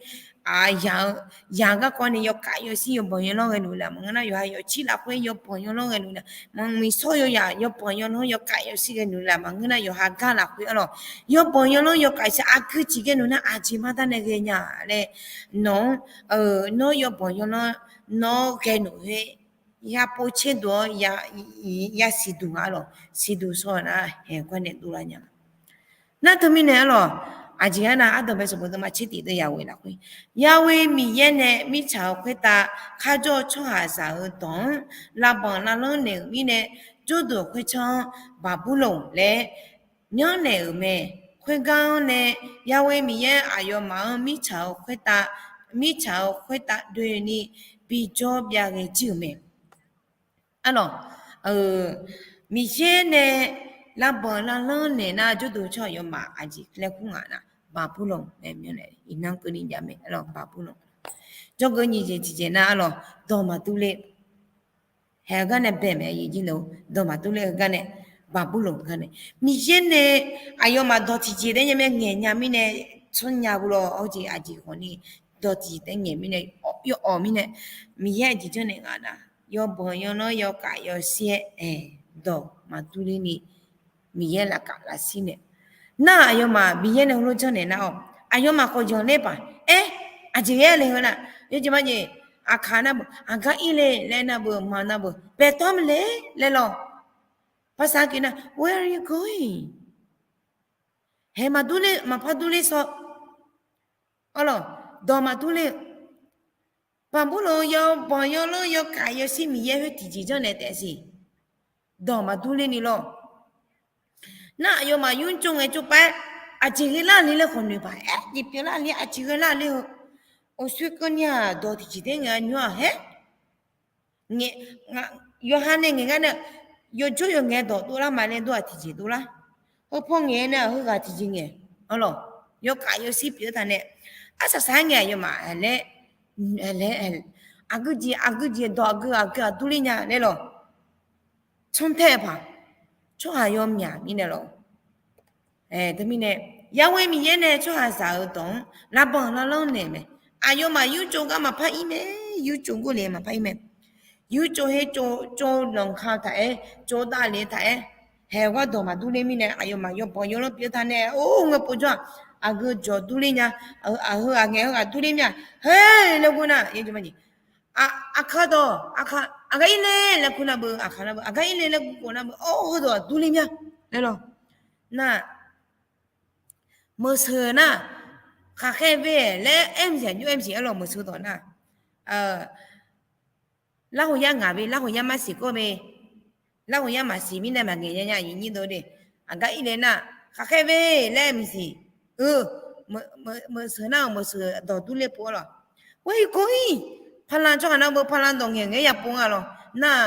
yaq-eu, yaq garkawv ni yawkaf yawshir yawbanq yawlanr ghae noeq laf maqngeur nar, yawqha yawqjir lafkhoer yawbanq yawlanr ghae noeq laf, maqmiq shawr yawyaq yawbanq yawlanr yawkaf yawshir ghae noeq laf maqngeur nar, yawqha gar lafkhoer aer lawq, yawbanq yawlanr yawkaf yawshir aqgeu jeq ghae noeq nar aqjeq mar dar nae ghae nya laer, nawq-anr, nawr yawbanq yawlanr nawr ghae noeq khoer yapov tserduq-awr yasiqduq nga lawq. Siqduq shaw nar haeq gar nae dovlar nya. Nar teumirnae aer lawq, aqjeq aernar, ardanqbae sanqbof deuvma tser tiq deuv yaghoe lafkhoer, Yaghoe Miqyaer nae mirtsaq-euq khoertav kharjawr-eu tsawrhaqzaq-euq dawq-anr lavbanq lavlanr naeq-euq mirnae, jawrduq khoertsanr-anr Baqburlawq laer myanrnaeq-euq mae. Khoergar-anr nae Yahweh Miqyaer aqyawfmaf-anr mirtsaq-eu khoertav, mirtsaq-eu khoertav doeni bijawr byav ghae jir-euq mae. Arlawq, Miqyaer nae lavbanq lavlanr naeq nar, jawrduq tsawrhaq aqyawfmaf aqjeq laer kur ngaq nar, Baqburlawq mae, myanrnaeq iqnan keuvni jav mae. Arlawq, Baqburlawq. Jawrgeuf nyiq jeq tiqjeq nar, arlawq, dawq maqdur ler. Haeq-eu gar nae bae mae, aqyuif jir nae dawq maqdur ler-eu gar nae, Baqburlawq gar nae. Miqyaer nae aqyawfmaf dawq tiqjeq taef-aer nya mae, ngaeq nya mirnae, tsawrnya bu lawr, awr jeq aqjeq khawfni, dawq tiqjeq taef-aer ngaeq mirnae, yawawq mirnae, Miqyaer aqjeq janrnaeq nga nar, yawbanq yawlanr yawkaf yawshir-aer, dawq maqdur lerni, Miqyaer lafkaf lafshir nae. Nar aqyawfmaf Miqyaer nae heulof janrnaeq nar-awq, aqyawfmaf khawf yanqler paq, aer, aqjeq ghae laer heu nar, yawjeq majeq, aqkaq nar beu, aqgar ir le laer nar beu, ma nar beu, baetawr maqle laer lawq. Paqsaq aqgeu nar, Where are you going? Haeq maqdur ler, maqpar dur ler sawr. Arlawq, dawq maqdur ler-eu. Baqburlawq-eu yawbanq yawlanr yawkaf yawshir Miqyaer khoer tiqjeq janrnaeq taef siq. Dawq maqdur lerni lawr. Nar aqyawfmaf yurtsov ngaeqtsov pav-aer, aqjeq ghae lar le laer khawf noeq paq, aer, jeq pyeuflar le, aqjeq ghae lar le heu. Awqshoe keuvni-aq dawq tiqjeq taef-aer ngaeq-a nymr-aq haer. Yawqha nae ngaeq gar nae, yawjawr yawqngae dawq dovlar ma laer dur-aq tiqjeq dovlar. Heupaw ngaeq nae-aq heughaq tiqjeq ngaeq. Arlawq, yawkaf yawshir pyeuf-eu taq nae, arsaq saq-aer ngae aqyawfmaf laer, laer, aqgeu jeq aqgeu jeq dawq aqgeu aqgeu aqdur ler nya laer lawq. Tsanr tae-eu paq, tsawrhaq yawmyaq mirnae lawq. Teumirnae, Yahweh Miqyaer nae tsawrhaqzaq-euq dawq-anr lavbanq lavlanr naeq mae. Aqyawfmaf yurtsov gar maqpar ir mae, yurtsov gor le maqpar ir mae. Yurtsov her tsov, tsov lanqka taq-aer, tsov davle taq-aer, haeq-eu gar dawq maqdur ler mirnae, aqyawfmaf yawbanq yawlanr pyeuf taq nae, or, ngae povjawr-aq, aqgeu jawq dur ler nya, aqheu aqngaeq heughaq dur ler mir-aq, her laer gur nar, aqkaq dawq, aqgar ir le laer kur nar beu, aqkaq nar beu, aqgar ir le laer kur khof nar beu, or, heudawq dur ler mir-a laer lawq. Nar, meuqseuq nar, khaqkhaer ve laer aer maqsiq, aqjox aer maqsiq arlawq, meuqseuq dawq nar, larghov yar ngaq ve, larghov yar marsiq kawr ve, larghov yar maqsiq mirnae maqngaeq nya nya, aqyuif nyir deuq de. Aqgar ir le nar, khaqkhaer ve laer aer maqsiq. Eu, meuqseuq nar-euq meuqseuq dawq dur ler pov arlawq. Where you going? Paqlanq tsawrhaq nar beu, paqlanq dawq ngaeq ngae yapov nga lawq. Nar,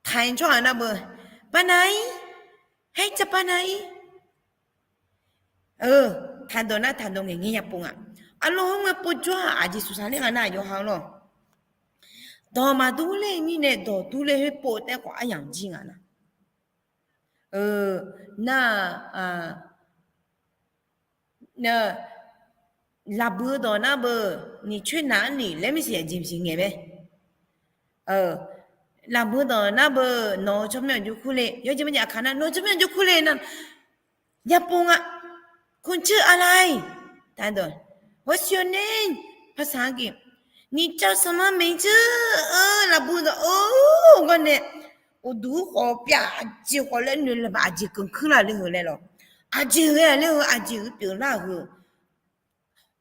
taiq tsawrhaq nar beu, paqlanq ir, haer ca paqlanq ir. Eu, taqdawq nar taqdawq ngaeq ngae yapov nga. Arlawq, heu ngae povjawr-aq aqjeq suqsaq ler nga nar, yawqha-anr lawq. Dawq maqdur ler mirnae dawq dur ler khoer pov taef khawf aryamq jir nga nar. Eu, nar, laqbui-eu dawq nar beu, nyiq coer naq-anr ni laer maqsiq, aqjeq maqsiq ngaeq mae. Laqbui-eu dawq nar beu, nawq-eu tsawrmyanr aqjox kur le, yawjeq maqjeq aqkaq nar nawq-eu tsawrmyanr aqjox kur le nar, yapov nga. คุณชื่ออะไร? Taqdawq, What's your name? Paqsaq-anr geuf, 你叫什么名字? Laqbui dawq-eu gar nae, uqduq khawf pyav, aqjeq khawf laer noeq laeq baf, aqjeq keuvkuir laf le heu laer lawq. Aqjeq ghae-a ler heu, aqjeq pyeuflar-euq heu.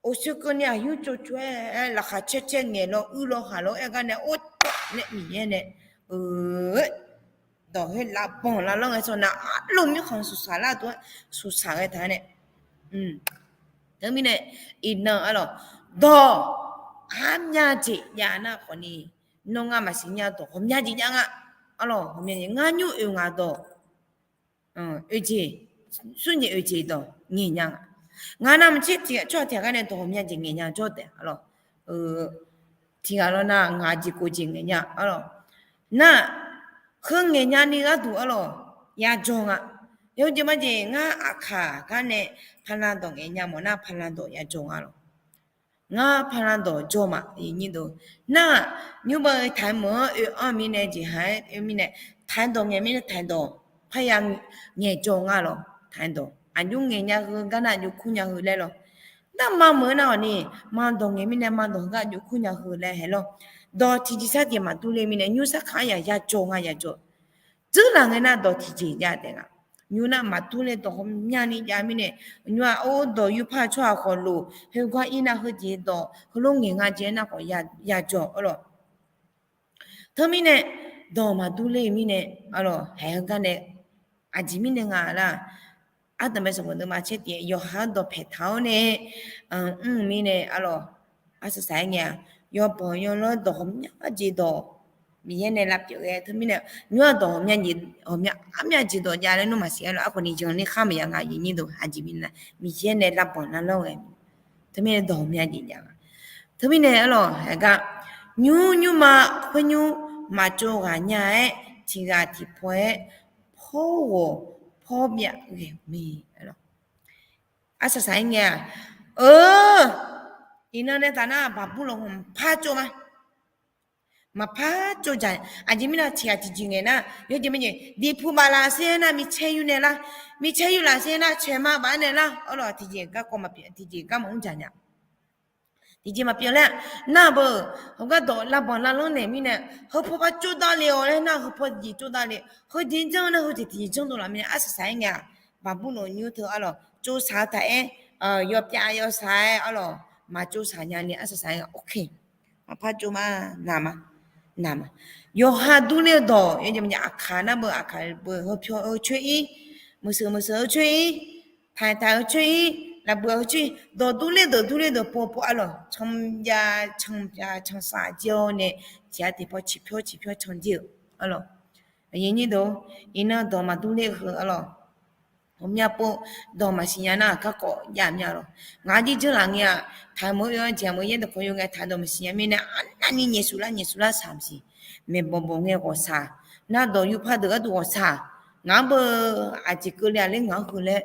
Awqshoe keuvni aqyur tsov tsov-aer, laqkhaq caer caer ngaeq law, uir law, khaq law aer gar nae, or, laer Miqyaer nae, eu, dawq khoer lavbanq lavlanr ghae tsawrhaq nar, arlawq mirkhanq suqsaq lar dov-aer, suqsaq ghae taq-aer nae. Teumirnae, iqnan arlawq, dawq, armya jeq jav nar khawfni, nawr ngar maqsiq nya dawq ghawqmya jeq jav nga. Arlawq, ghawqmya jeq ngar nymr oeq ngaq dawq oeq jeq, smr jeq oeq jeq dawq ngaeq nya nga. Ngaq navmaqtser tiq ghaq tsawrhaq tiq ghaq gar nae dawq ghawqmya jeq ngaeq nya jawr taef arlawq. Tiq ghaq lawr nar ngaq jeq kof jeq ngaeq nya arlawq. Nar, heu ngaeq nyani gharduq arlawq, yajawr nga. Yawjeq majeq ngar aqkaq gar nae paqlanq dawq ngaeq nya mawf nar paqlanq dawq yajawr nga lawq. Ngar paqlanq dawq jawr ma, nar, nymrbav-eu taqmeuq-anr oe-anr mirnae jeqhaq-aer oe mirnae, taqdawq ngaeq mirnae taqdawq parya ngaeq jawr nga lawq. Taqdawq aqjox ngaeq nya heu gar nar aqjox kur nya heu laer lawq. Nar mameuq-eu nar-awq ni, madawq ngaeq mirnae madawq heugar aqjox kur nya heu laer hae lawq. Dawq tiqjeq sar jeq maqdur le mirnae nymr sarkaq-anr yaq yajawr nga yajawr. Dzeurlaf ngae nar dawq tiqjeq jav taef nga. Nymr nar maqdur le dawq ghawqmyani jav mirnae, nymr-aq or dawq yurpar tsawrhaq khawf lof, khoergar ir nar heujeq dawq heulof ngaeq nga jeq-aer nar khawf yajawr arlawq. Teumirnae, dawq maqdur ler-eu mirnae, arlawq, haeq heugar nae aqjeq mirnae nga lar. Ardanqbae sanqbof deuvma caer tif-aer yawqha-anr dawqpaeq taq-awr nae mr-eu mirnae, arlawq, arsaq saq-aer ngae-aq, yawbanq yawlanr dawq ghawqmya jeq dawq Miqyaer nae lavpyeuf ghae teumirnae, nymr-aq dawq ghawqmya jeq, ghawqmya armya jeq dawq jav laer nmr maqsiq-aer lawq. Aerkhawf ni janler khar maqya nga, aqyuif aqnyir deuq, aqjeq mirnae Miqyaer nae lavbanq lavlanr ghae, teumirnae dawq ghawqmya jeq jav nga. Teumirnae arlawq, haeq gar nymr nymrma khoernymr maqtsov ghaq nya-aer tiqghaq tiqpaw-aer pawr ghawq pawr byav ghae-euq mae. Arsaq saq-aer ngae-aq, eu, iqnan nae taf nar Baqburlawq maqpar tsov ma. Maqpar tsov dzaq. Aqjeq mirnae tiqghaq tiqjeq ngaeq nar, yawjeq majeq diqpu baf lafser nar micaer yur nae lar, micaer yur lafser nar caeq ma baf-aer nae lar, arlawq, tiqjeq garkawv maqpyeuf, tiqjeq gar maqmr dzaq nya. Tiqjeq maqpyeuf laer-aq, nar beu, heugar dawq lavbanq lavlanr naeq mirnae, heupaw par tsov davle-awq laer nar, heupaw tiqjeq tsov davle, heujeq janr nar heujeq tiqjeq janr dovlaf mirnae, arsaq saq-aer ngae-aq, Baqburlawq nymr teu arlawq tsovsaq-eu taq-aer, yawpyav yawsaq-aer arlawq maqtsovsaq nya ni arsaq saq-aer ngae, ok, maqpar tsov ma, naq ma, naq ma. Yawqha durler-eu dawq yawjeq majeq aqkaq nar beu, aqkaq beu, heupyawq-eu coer-ir, meuqseuq meuqseuq-eu coer-ir, taqtaq-eu coer-ir, lafbuiq-eu coer-ir, dawq durler deuq durler deuq pov pov arlawq canjav canpyav cansaf jir-awr nae, tiqghaq tiqpaw ciqpyawr ciqpyawr can jir-euq arlawq. Aqyuif aqnyir deuq, iqnan dawq maqdur ler-eu heu arlawq, ghawqmya pov, dawq maqsiq nya nar garkawv jav mya lawq. Ngaq-anr jirjanr laf ngae-aq, taq meuq-eu oe-anr jeq meuq yaer dawqkawq yur ngae taq dawq maqsiq nya mirnae arnavni nyaeqsuf lar nyaeqsuf lar saq maqsiq. Maeqbawq bawq ngae ghawqshaq, nar dawq yurpar deuq gharduq ghawqshaq, ngaq-anr beu aqjeq keuvle-aq ler ngaq-anr heu laer,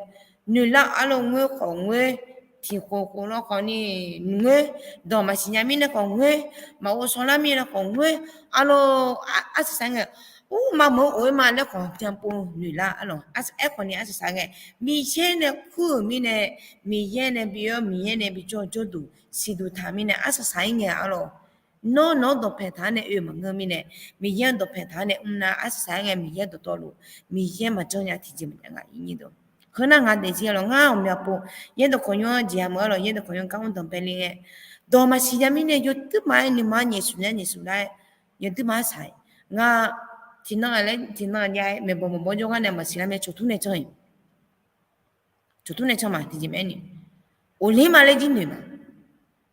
noeqlar arlawq ngoer khawf ngoer, tiqkhof khof lawr khawf ni ngoer, dawq maqsiq nya mirnae khawf ngoer, maqghov shawrlar mirnae khawf ngoer, arlawq, arsaq saq ngae, ur, maqmeuq-eu of-aer ma laer khawf byanpov noeqlar arlawq. Aerkhawf ni arsaq saq ngae, Miqyaer nae kur-euq mirnae, Miqyaer nae bi-awr Miqyaer nae bijawr jawrduq siqduq taq mirnae arsaq saq-ir ngae arlawq. Nawr nawq-anr dawqpaeq taq-anr nae oe maqngeur mirnae, Miqyaer-anr dawqpaeq taq-anr nae mr nar arsaq saq-ir ngae Miqyaer dawqtawvluf, Miqyaer maqjanr nya tiqjeq maqjav nga. Heu nar ngaq daefzir arlawq, ngar ghawqmya pov yaer dawqkawq yur-anr jeq-a meuq arlawq, yaer dawqkawq yur-anr gar mr danqbae le ngae, dawq maqsiq nya mirnae yawduir maf-aer nuima-anr nyaeqsuf nya nyaeqsuf lar-aer, yawduir maf-aer saq-aer, ngar tiqnan laer tiqnan jav-aer maeqbawq maqbawr jawrgar nae maqsiq lar mae cawqtur nae can-iq. Cawqtur nae can ma tiqjeq mae-aer ni, of ler ma laer jir noeq ma.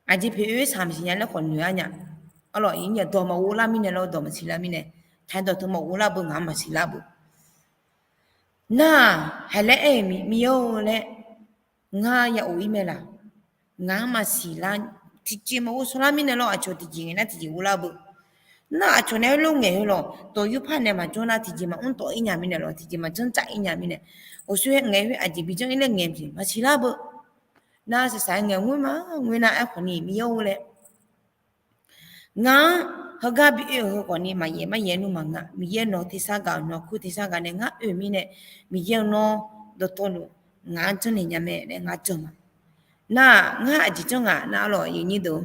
Aqjeq poeq oe-aer saq maqsiq nya laer khawf noeq-ar nya. Arlawq, iqnyir dawq maqghov lar mirnae lawr, dawq maqsiq lar mirnae, taqdawq teu maqghov lar beu, ngaq-anr maqsiq lar beu. Nar-aq, haeq laer aer-euq Miqyaer-or laer, ngar ya of-ir mae laq. Ngaq-anr maqsiq lar, tiqjeq maqghov shawrlar mirnae lawr, aqcawq tiqjeq ngaeq nar tiqjeq ghov lar beu. Nar aqcawq nae heulof ngaeq heu lawq, dawq yurpar nae maqjawr nar tiqjeq maqmr tawf-ir nya mirnae lawq, tiqjeq maqjanr cav-ir nya mirnae, awqshoer-aer ngaeq khoer aqjeq bijawr-ir laer ngaeq jeq maqsiq lar beu. Nar arsaq saq-aer ngae ngoer ma ngoer nar aerkhawf ni Miqyaer-or laer, ngaq-anr heugar bi oe-euq heu khawf ni maqyaef maryaef nmr maqnga. Miqyaer nawq tersar gaq-awq, nawq kur tersar gaq nae ngar oe-euq mirnae, Miqyaer-or nawr dawqtawvluf ngaq-anr janrnaeq nya mae laer ngar jan ma. Nar-aq, ngar aqjeq janr ngaq nar arlawq, aqyuif aqnyir deuq,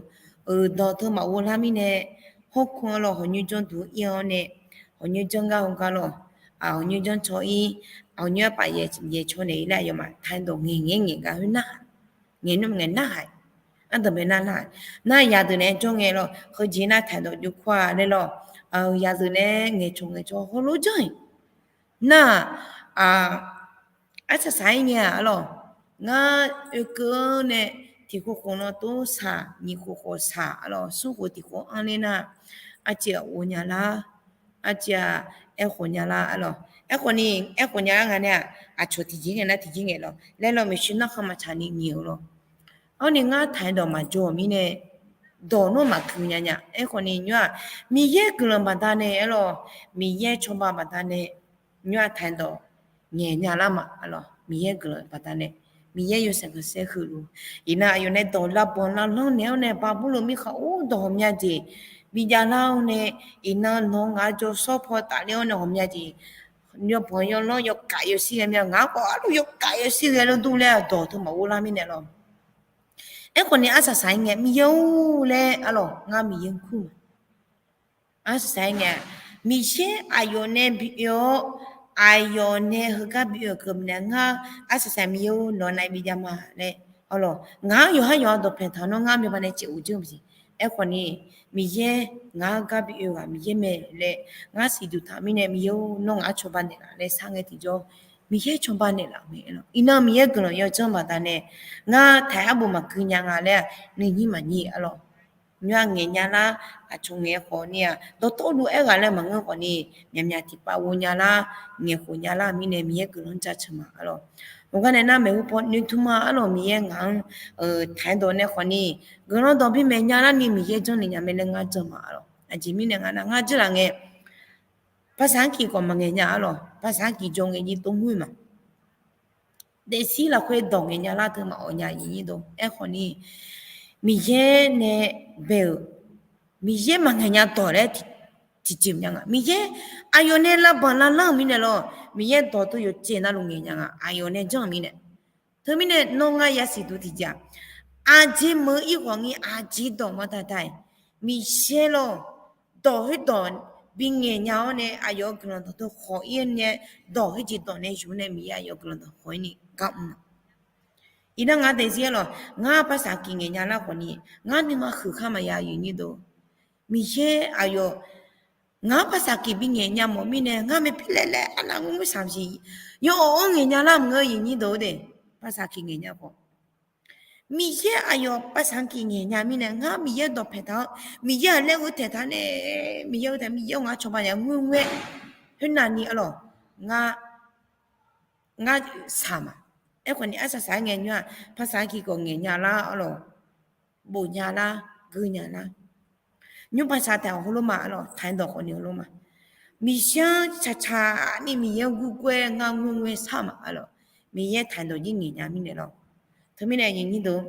euq dawq teu maqghov lar mirnae, hawrkmr arlawq hawqnyoer janrduq ir-awr nae, hawqnyoer janr gar hawgar lawq, hawqnyoer janr caw-ir, hawqnyoer arpaf yaeq caw naeq-ir laer aqyawfmaf taqdawq ngaeq ngaeq ngaeq gar khoer narhaq, ngaeq nmr ngaeq narhaq, ardanqbae nar narhaq. Nar yadeuq naeq-aer jawr ngae lawq, heujeq nar taqdawq jov kur-a laer lawq, yadeuq naeq-aer ngaeqcawq ngaeqcawq hawlof janr-iq. Nar-aq, arsaq saq-ir ngae-aq arlawq, ngar oekeuv-anr nae tiq khof khof nan tov saq, nyiq khof khof saq arlawq, smr khof tiq khof anr ler nar, arciv-aq ghov nya lar, arciv-aq aerkhof nya lar arlawq. Aerkhawf ni, aerkhof nya lar nga nae-aq, aqcawq tiqjeq ngaeq nar tiqjeq ngaeq lawq laer lawq, maeqshi narkhan maqtsaq ni ngaeq-eu lawq. Arni ngar taq-aer dawq maqjawr-euq mirnae, dawq nawr maqgui nya nya. Aerkhawf ni nymr-aq, Miqyaer guiqlanq baqdanae arlawq, Miqyaer cawba baqdanae, nymr-aq taq-aer dawq ngaeq nya lar ma arlawq, Miqyaer guiqlanq baqdanae, Miqyaer yawshaef khanqsaer huiq luf. Iqnan aqyawf nae dawq lavbanq lavlanr naeq-awr nae Baqburlaf mirkhanq-or dawq ghawqmya jeq bijav lar-awr nae, iqnan nawq-eu ngaq jawrshawr paw tafler-awr nae ghawqmya jeq, yawbanq yawlanr yawkaf yawshir ghae mya, ngaq-anr khawf arluf yawkaf yawshir ghae lawr dur laer dawq teu maqghov lar mirnae lawq. Aerkhawf ni arsaq saq-ir ngae, Miqyaer-or laer arlawq, ngar Miqyaer kur-a. Arsaq saq-ir ngae, Miqyaer aqyawf nae bi oe-awr, aqyawf nae heugar bi oe-euq keuv mirnae ngar, arsaq saq Miqyaer-or nawq nav bijav ma laer arlawq, ngaq-anr yawqhar yawqha dawqpaeq taq nawr ngar myav ba nae caev of jeur-eu jeq Aerkhawf ni, Miqyaer ngaq-anr gar bi oe ghaq Miqyaer mae laer ngar siqduq taq mirnae, Miqyaer-or, nawr ngaq-anr cawba naeqlaf laer sar ngae tiqjawr, Miqyaer cawba naeqlaf-eu mae lawr. Iqnan Miqyaer guiqlanq yawdzanr baqdanae, ngar taq-aer arbof maqgui nya nga laer nuinyir maqnyir arlawr. Nymr-aq ngaeqnya lar, aqcawq ngaeq khawf ni-aq, dawqtawvluf aerghaq laer maqngeur khawf ni, myaqmyaq tiqpav ghov nya lar, ngaeqkhof nya lar mirnae Miqyaer guiqlanq jaceuq ma arlawr. Heugar nae nar maeqhu paw noeqtmq ma arlawr, Miqyaer ngaq-anr taq-aer dawq nae khawf ni, guiqlanq dawq bimaeq nya larni Miqyaer janrnaeq nya mae laer ngar jan ma arlawr. Aqjeq mirnae nga nar, ngar jir laf ngae, ภาษาอังกฤษ khawf maqngaeq nya arlawr, ภาษาอังกฤษ jawr ngae jir tov mur-ir ma. Daefzir lafkhoer dawq ngaeqnya lar teu maqawq nya iqnyir dov. Aerkhawf ni, Miqyaer nae bae-euq, Miqyaer maqngaeq nya dawq laer tiqjeq nya nga. Miqyaer aqyawf nae lavbanq lavlanr-euq mirnae lawr, Miqyaer dawq teu yawqjeq navluf ngaeq nya nga, aqyawf nae janr-euq mirnae. Teumirnae nawr ngar yasiq duq tiqjeq-aq, aqjeq meuq-eu irkhawf ni aqjeq dawq ma taqtaq-iq, Miqyaer lawr, dawq khoerdawq bingaeq nya-awr nae aqyawf-euq guiqlanq dawq teu khawf-ir nae, dawq khoerjeq dawq nae yuf nae Miqyaer aqyawf-euq guiqlanq dawq khawf-ir ni gar mr-a. Iqnan ngaq daefzir arlawr, ngar ภาษาอังกฤษ ngaeqnya lar khawf ni, ngar nuima huiq khar maqya iqnyir dov. Miqyaer aqyawf, ngar ภาษาอังกฤษ bingaeq nya mawf mirnae, ngar maeqpir laev laev arnav ngar ngar saqsiq yawawq-anr ngaeqnya lar maqngeur iqnyir dov de. ภาษาอังกฤษ ngaeqnya khawf, Miqyaer aqyawf ภาษาอังกฤษ ngaeqnya mirnae, ngar Miqyaer dawqpaeq taq-awr, Miqyaer-aq laer-eu taeq taq nae, Miqyaer-eu taeq, Miqyaer-or, ngar cawba ya ngoer ngoer-aer, khoernav ni arlawr, ngar ngar saq ma. Aerkhawf ni arsaq saq-aer ngae nymr-aq, ภาษาอังกฤษ khawf ngaeqnya lar arlawr, bofnya lar, gui nya lar. Nymr ภาษา taeq-awq heulof ma arlawr, taq-aer dawq khawf ni heulof ma. Miqyaer-anr caqcaq ni Miqyaer-anr gurgur-aer ngar ngoer ngoer-aer sar ma arlawr. Miqyaer taq-aer dawq jir ngaeqnya mirnae lawr. Teumirnae iqnyir dov,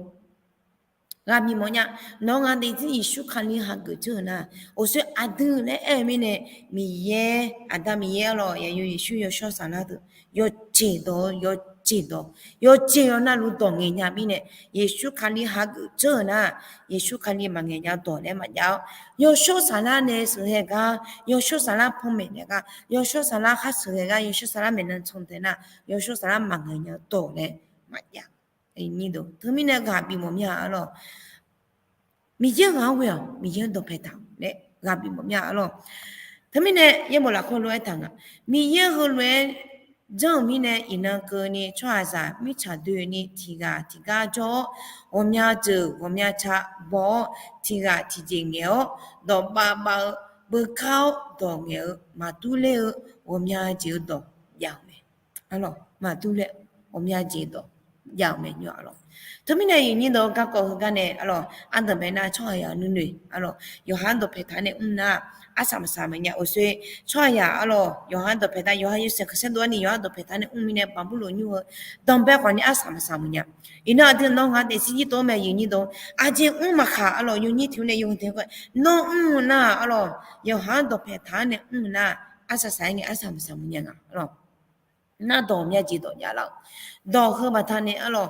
ghaq bif mawf nya. Nawr ngaq daefzir Yeqsur Kali hageuf dzeur-euq nar, awqshoer aqdui laer aer-eu mirnae, Miqyaer, Aqda Miqyaer arlawr, yaqyo Yeqsur yawshawr saflar deuq yawjeq dawq-eu, yawjeq dawq, yawjeq yawqnavluf dawq ngaeqnya mirnae, Yeqsur Kali hageuf dzeur-euq nar, Yeqsur Kali maqngaeq nya dawq laer maqjav-awr, yawshawr saflar nae sheuqghae gar, yawshawr saflar panmaeq nae gar, yawshawr saflar khar sheuqghae gar, yawshawr saflar maeqnan can tae nar, yawshawr saflar maqngaeq nya dawq laer maqjav. Teumirnae ghaq bif mawf mir-a arlawr. Miqyaer ghaq-anr ghoe-awq, Miqyaer-anr dawqpae taq-awq laer ghaq bif mawf mir-a arlawr. Teumirnae yaerbof lafkhoer lof-aer taq nga. Miqyaer heulof-aer janr-euq mirnae iqnan keuvni tsawrhaqzaq mirtsaq doeni tiq ghaq tiq gar jawr-awr, ghawqmya jeuq ghawqmya ca baw-awr, tiq ghaq tiqjeq ngaeq-awr, dawqbav bav-eu, beugar-awr dawq ngaeq-eu, maqdur ler-eu, ghawqmya jeq-eu dawq jav-euq mae. Arlawr, maqdur ler, ghawqmya jeq dawq jav-euq mae nymr arlawr. Teumirnae iqnyir dawq garkawv heugar nae arlawr, ardanqbae nar tsawrhaqzaq nuinoeq arlawr, yawqha-anr dawqpae taq-aer nae mr nar, arsaq maqsaq maqnya. Awqshoer tsawrhaqzaq arlawr, yawqha-anr dawqpae taq, yawqha yawshaef khanqsaer dov-aer ni yawqha-anr dawqpae taq-aer nae mr mirnae, Baqburloq nymr heu danqbae khawf ni arsaq maqsaq maqnya. Iqnan aqdui nawr ngaq daefzir jir tov-aer mae iqnyir dawq, aqjeq mr maqkhaq arlawr, yawnyir tiq-aer nae yawnyir tiq-aer nae nawr mr nar arlawr, yawqha-anr dawqpae taq-aer nae mr nar, arsaq saq-aer ngae arsaq maqsaq maqnya nga arlawr. Nar dawq myav jeq dawq jav lar-eu. Dawq heu baqdanae arlawr,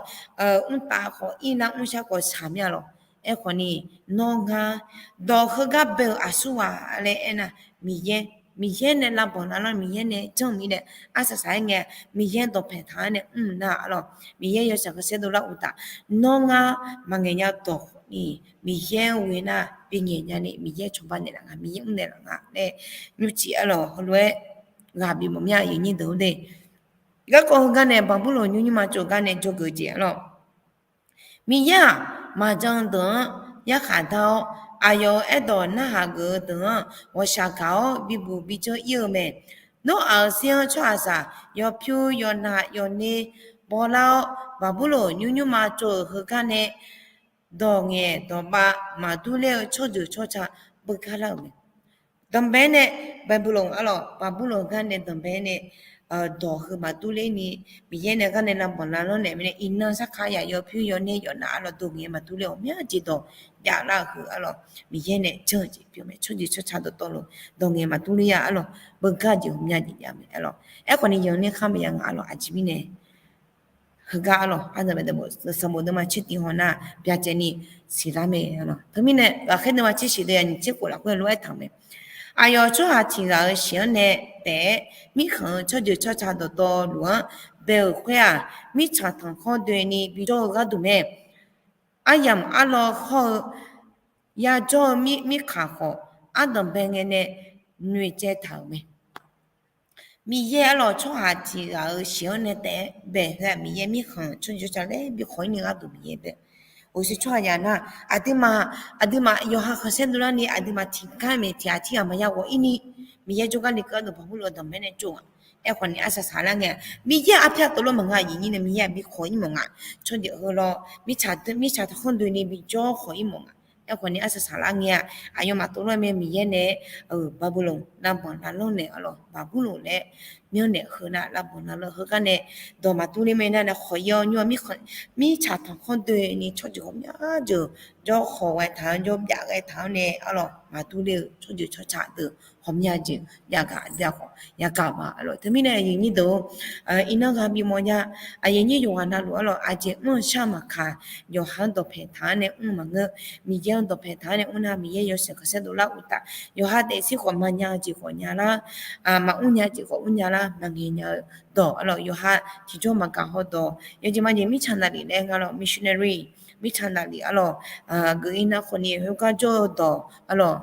mrtav khawf ir nar mrshar khawf shaq mir-a lawr. Aerkhawf ni, nawr ngar dawq heugar bae-euq aqsurghaq laer aernar, Miqyaer, Miqyaer nae lavbanq lavlanr, Miqyaer nae janr-eu mirnae, arsaq saq-aer ngae, Miqyaer dawqpae taq-aer nae mr nar arlawr, Miqyaer yawshaef khanqsaer dovlar uqtaf, nawr ngar maqngaeq nya dawq khawf ni, Miqyaer-anr ghoe nar bi ngaeq nya ni, Miqyaer cawba naeqlaf nga, Miqyaer mr naeqlaf nga laer, nymrcif arlawr heulof-aer ghaq bif mawf mir-a iqnyir deuq-eu de. Garkawv heugar nae Baqburloq nymr nymrma tsov gar nae dzawgeuf jeq arlawr. Miqyaer-aq, maqjan deuq-anr yarkhaq dar-awr, aqyawf-euq aerdawq narhaq geuf-eu deuq-anr ghawqshaq gaq-awr bibuq bijawr ir-eu mae. Noeq-aq-euq sher-anr tsawrhaqzaq yawpyur yawnav yawner bawlar-awr, Baqburloq nymr nymrma tsov-euq heugar nae dawq ngaeq dawq bav maqdur ler-eu tsawrjeuq tsawrca beugar lar-euq mae. Danqbae nae Baqburloq arlawr, Baqburloq gar nae danqbae nae dawq heu maqdur ler ni, Miqyaer nae gar nae lavbanq lavlanr naeq mirnae, iqnan sarkar yaq yawpyur yawner yawnav arlawr dawq ngaeq maqdur ler-awq, myav jeq dawq javlar-eu heu arlawr, Miqyaer nae janr-eu jeq pyeuf mae. Tsawrjeuq tsawrca dawqtawvluf dawq ngaeq maqdur ler-a arlawr, beugar jeq ghawqmya jeq jav mae arlawr. Aerkhawf ni yawner khar maqya nga arlawr, aqjeq mirnae heugar arlawr, ardanqbae deuq sanqbof deuvma tser tiq haw nar byacaevni siqlar mae arlawr. Teumirnae ghaqkhaer deuvma tser shiq deuv yaq nyiq tser khof lafkhoer lof-aer taq-euq mae. Aqyawf tsawrhaq tiq ghaq-euq shiq-anr nae taef-aer, mirkhanq-eu tsawrjeuq tsawrca dawqtawvluf-anr bae-euq khoer-aq, mirtsaq tanqkhawr doeni bijawr-eu gharduq mae. Aryamq arlawr hawr-eu yajawr-eu mirkhanq khawf, ardanqbae ngae nae noeqtsaev taq-euq mae. Miqyaer arlawq, tsawrhaq tiq ghaq-euq shiq-anr nae taef-aer bae-eu Miqyaer mirkhanq tsawrjeuq tsawrca laer bi khawq-ir ni gharduq Miqyaer bae-eu. Uqshoe tsawrhaq yaq nar, aqduimaf, aqduimaf yawqha khanqsaer dovlar ni aqduimaf tiqgar maeq tiq ghaq tirghaq maqya ghawq-ir ni, Miqyaer jawrgar le keuv gharduq baqburlov-eu danqbae nae tsov-aq. Aerkhawf ni arsaq saqlar ngae-a, Miqyaer arpyar tov lor maqnga aqjeq nyir nae Miqyaer-aq bi khawq-ir mawf nga. Tsawrjeuq heulof mirtsaq, mirtsaq tanqkhanr doeni bi jawr khawq-ir mawf nga. Aerkhawf ni arsaq saqlar ngae-a, aqyawfmaf tov lor mae Miqyaer nae, baqburlov lavbanq lavlanr naeq arlawq, baqburlov laer myanrnaeq heu nar lavbanq lavlanr heugar nae dawq maqdur ler mae nar nae khawq-ir-awr nymr-aq mirkhanq, mirtsaq tanqkhanr doeni tsawrjeuq ghawqmya jeuq jawr khawq ghae taq-anr jawr byaf ghae taq-anr nae arlawq maqdur ler-eu tsawrjeuq tsawrca deuq ghawqmya jeuq yagaq aqdui-aq khawf yagaq ma arlawq. Teumirnae aqyuif nyir deuq-or, iqnan ghaq bifmawf nya. Aqyuif nyir yawqghaq navluf arlawq, aqjeq mr-eu shar-eu maqkaq, yawqha-anr dawqpae taq-anr nae mr-eu maqngeur, Miqyaer-anr dawqpae taq-anr nae mr nar Miqyaer yawshaef khanqsaer dovlar uqtaf, yawqha daefzir khawf maqnya-eu jeq khawf nya lar, maqmr nya jeq khawf mr nya lar, maqngaeq nya-eu dawq arlawq, yawqha tiqjawr maqgaq haw dawq, yawjeq majeq mirtsaq naqlif laer nga lawq, missionary, mirtsaq naqlif arlawq, geuf-ir nar khawf ni khoergar jawr-eu dawq arlawq,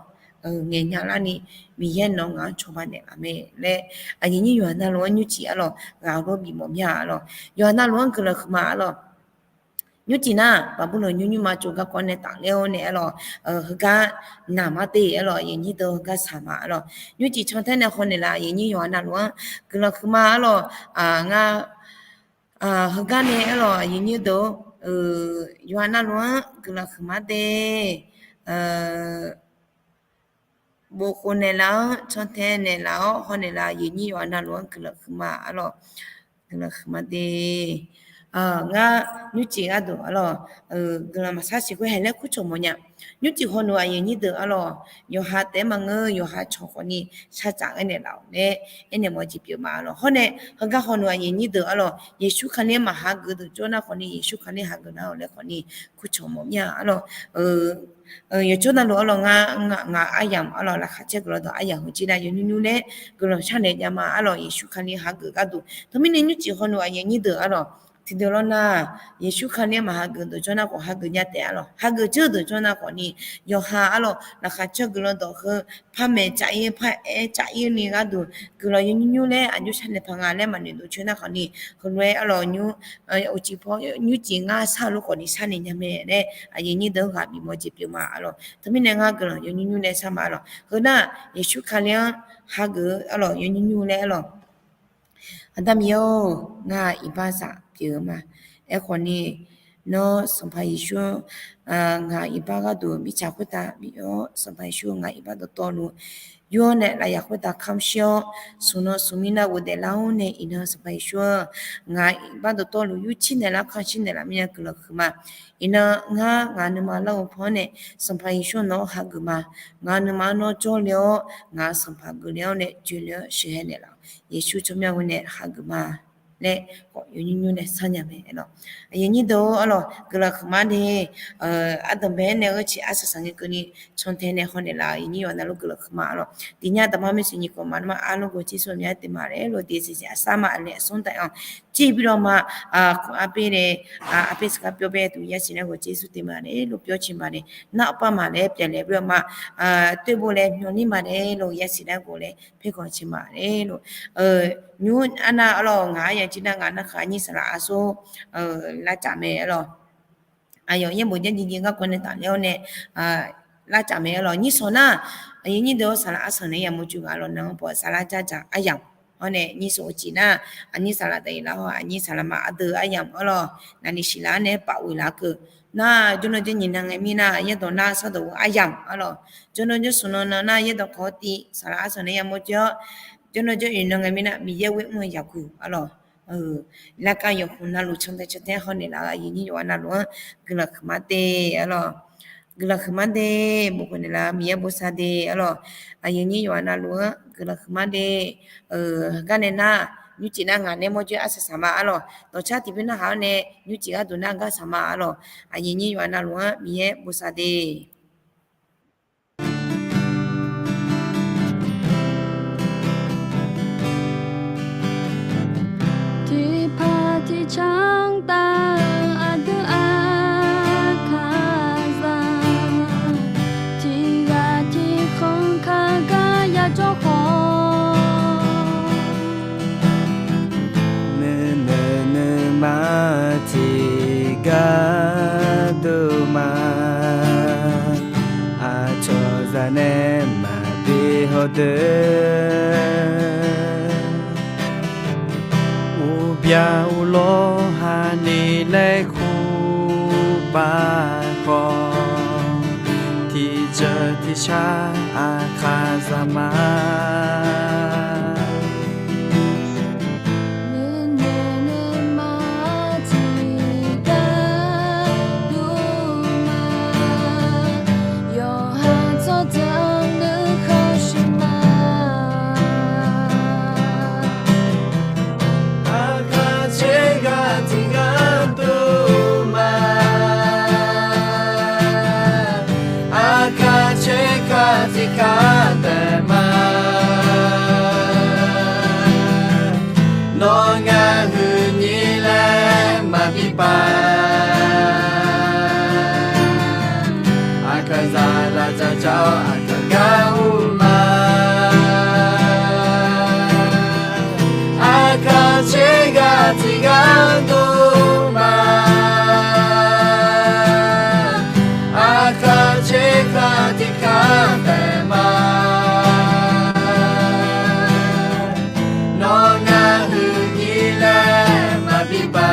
ngaeq nya larni Miqyaer nawq-anr ngaq-anr cawba naeqlaf mae laer, aqyuif nyir yawqha navluf-anr nymrcif arlawq ghaq lof bifmawf mya arlawq, yawqha navluf-anr guiqlanq huiqma arlawq. Nymrcif nar baqburlov nymr nymrma tsov garkawv nae tafler-awr nae arlawq, heugar naqma te arlawq, aqyuif nyir deuq heugar saqma arlawq. Nymrcif cantaer nae haw naeqlaf aqyuif nyir yawqha navluf-anr guiqlanq huiqma arlawq, ngar, heugar nae arlawq aqyuif nyir deuq, yawqha navluf-anr guiqlanq huiqma de. Bofkhof naeqlaf-awr cantae naeqlaf-awr haw naeqlaf aqyuif nyir yawqha navluf-anr guiqlanq huiqma arlawq, guiqlanq huiqma de. Ngar nymrcif gharduq arlawq, guiqlanq maqsar siq khoer haeq laer kurcawq mawf nya. Nymrcif hawluf aqyuif nyir deuq arlawq, yawqha taef-aer maqngeur yawqha cawq khawf ni shartsaf ghae naeqlaf-awq laer aernaeq mawf-eu jeq pyeuf ma arlawq. Hawr nae heugar hawluf aqyuif nyir deuq arlawq, Yeqsur Kali-anr maqha geuf deuq jawr nar khawf ni Yeqsur Kali hageuf nar-awq laer khawf ni kurcawq mawf mir-a arlawq. Yawqjawr navluf arlawq, ngaq aryamq arlawq laqkhaq caer guiqlanq dawq aryamq heu jir nar yawnymr nymr laer guiqlanq sharnaeq jav ma arlawq, Yeqsur Kali hageuf gharduq. Teumirnae nymrcif hawluf aqyuif nyir deuq arlawq, tiqdeuq lawr nar, Yeqsur Kali-anr maqhageuf deuq jawr nar khawf hageuf nya taef arlawq, hageuf jeur deuq jawr nar khawf ni, yawqha arlawq laqkhaq caer guiqlanq dawq heu par maeq caf-ir par aer caf-ir ni gharduq guiqlanq yawnymr nymr laer aqjox sharnaeq paq nga laer maqnoeq dov coer nar khawf ni, heulof-aer arlawq nymr, uqcif paw nymrcif ngar shar-eu lof khawf ni sharnaeq nya mae laer aqyuif nyir deuq-anr ghaq bifmawf jeq pyeuf ma arlawq. Teumirnae ngar guiqlanq yawnymr nymr laer shar ma arlawq. Heu nar Yeqsur Kali-anr hageuf arlawq yawnymr nymr laer arlawq. Aqda Miqyaer-or, ngar iqbaxzaq pyeuf-eu ma. Aerkhawf ni, nawr Sanqpaq Yeqsur, ngaq iqbax gharduq mirtsaq khoertav bif-awr, Sanqpaq Yeqsur ngaq iqbax dawqtawvluf yur-awr nae lafyaq khoertav kamq shir-awr, smq nan smq mir nar ghofdaef lar-awr nae iqnan Sanqpaq Yeqsur-anr ngaq iqbax dawqtawvluf yur cir naeqlar kamq shir naeqlaf mir-a guiqlanq huiqma. Iqnan ngar ngaq nuima lar-eu paw-anr nae Sanqpaq Yeqsur nawq-anr hageuf ma. Ngaq nuima-anr nawr jawrle-awr ngaq-euq Sanqpaq geufle-awr nae joeqle-awr sheuqhae naeqlaf-awq. Yeqsur tsawrmyanr-eu nae hageuf ma laer khawf yawnymr nymr nae sharnya mae arlawq. Aqyuif nyir deuq-or arlawq, guiqlanq huiqma de. Ardanqbae-aer nae gheurciq arsaq saq ngae keuvni cantae nae hawnaeq laf-euq aqyuif nyir yawqha navluf guiqlanq huiqma arlawq. Tiqnyar daqmar maeqshi nyiq kawq ma nar ma arlawr gawqjeq smr mya-aer taef ma laer lof tiq siq siq arsar ma aqlaeq aqsmr taf-awq. Jir bi lawq ma, arpaer nae, arpaer siqkar pyawr bae duq yasiq nar gawqjeq smr taef ma laer lof pyawr ciq ma nae, nar arpav ma laer pyaeqlaeq bi lawq ma, toerbo laer myanr lir ma laer lof yasiq nar gawq laer paer gawq ciq ma laer lof. Nymr arnav arlawq ngaq aryamq jir nar ngaq narkhaq nyir saqlaq arsar lar caf mae arlawq. Aqyawf yaerbof jar jir jir garkawv nae tafler-awr nae lar caf mae arlawq. Nyir sawq nar, aqyuif nyir deuq-or saqlaq arsanq naeq yamawr coer ghaq arlawq nan-anr pawf saqlar jar dzaq aryamq. Hawr nae nyir sawq-eu ciq nar, aqnyir saqlaq daqyif lar hawr aqnyir saqlaq ma aqdui aryamq arlawq. Naqniq siqlaq-anr nae paf uiq laf keuv nar, jawrnan jawr nyiq nan ngae mir nar yaerdawq nar sardawq-eu aryamq arlawq. Jawrnan jawr smq nan nan nar yaerdawq kawq-awr tiv saqlaq arsanq naeq yamawr coer-awr, jawrnan jawr oeq nan ngae mir nar Miqyaer ghoer mr-eu yaqguq arlawq. Larkar yawqhmq navluf cantae cantae hawnaeq laf-euq aqyuif nyir yawqha navluf-anr guiqlanq huiqma de arlawq. Guiqlanq huiqma de, bof khof naeqlaf Miqyaer bosav de arlawq. Aqyuif nyir yawqha navluf-anr guiqlanq huiqma de. Heugar nae nar, nymrcif nar ngaq nae mawrjoe arsaq saq ma arlawq. Dawqcar tiqbymr narhaq-awr nae nymrcif gharduq nar gar saq ma arlawq. Aqyuif nyir yawqha navluf-anr Miqyaer bosav de. Tiqpaq tiqcanr taf-eu aqdui aqkaq zaq, maqbi hawdeuq. Uqbyaq uqlawr hani laer kur baqkhawf, tiqjeuq tiqshar aqkaq zaq ma. Nuinoeq nuima tiqgar dov ma, yawqha tsawrjeuq nuikhanr shuif ma. Aqkaq tserghaq tiqgar dov ma. Aqkaq tserghaq tiqgar taef ma. Nawr ngar huiqnyir laer maqbi paq. Aqkaqzaq lavdzaq dzaq-awr aqkaq gar ur ma. Aqkaq tserghaq tiqgar dov ma. Aqkaq tserghaq tiqgar taef ma. Nawr ngar huiqnyir laer maqbi paq.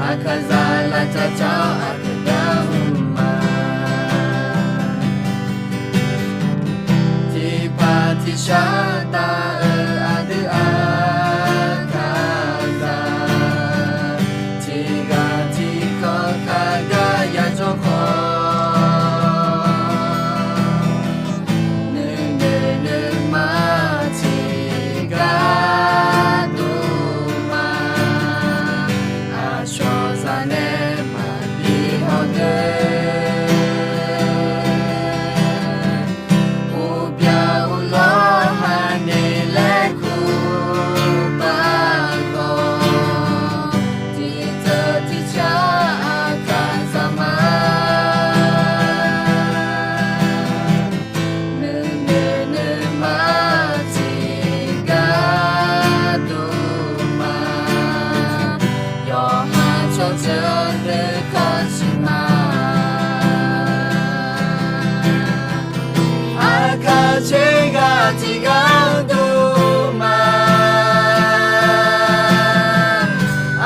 Aqkaqzaq lavdzaq dzaq-awr aqkaq gar ur ma. Tiqpaq tiqshar taf-eu aqdui aqkaqzaq, tiqghaq tiqkawv kaqgar yajawr khawf, nuinoeq nuima tiqgar dov ma. Aqcawq zaq nae maqbi hawdeuq. Uqbyaq uqlawr hani laer kur baqkhawf, tiqjeuq tiqshar aqkaq zaq ma. Nuinoeq nuima tiqgar dov ma. Yawqha tsawrjeuq nuikhanr shuif ma. Aqkaq tserghaq tiqgar dov ma.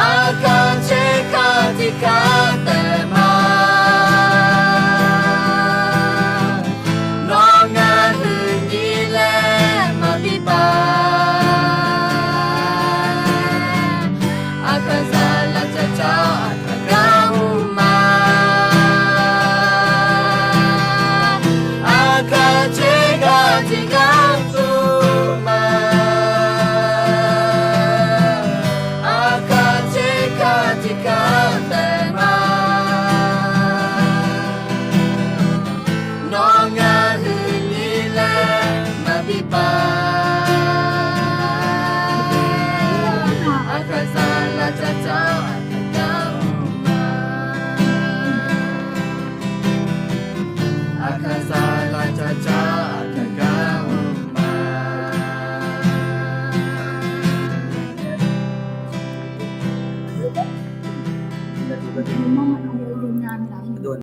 Aqkaq tserghaq tiqgar taef ma. Nawr ngar huiqnyir laer maqbi paq. Aqkaqzaq lavdzaq dzaq-awr aqkaq gar ur ma. Aqkaq tserghaq tiqgar dov ma. Aqkaq tserghaq tiqgar taef ma. Nawr ngar huiqnyir laer maqbi paq. Aqkaqzaq lavdzaq dzaq-awr aqkaq gar ur ma. Aqkaqzaq lavdzaq dzaq-awr aqkaq gar ur ma.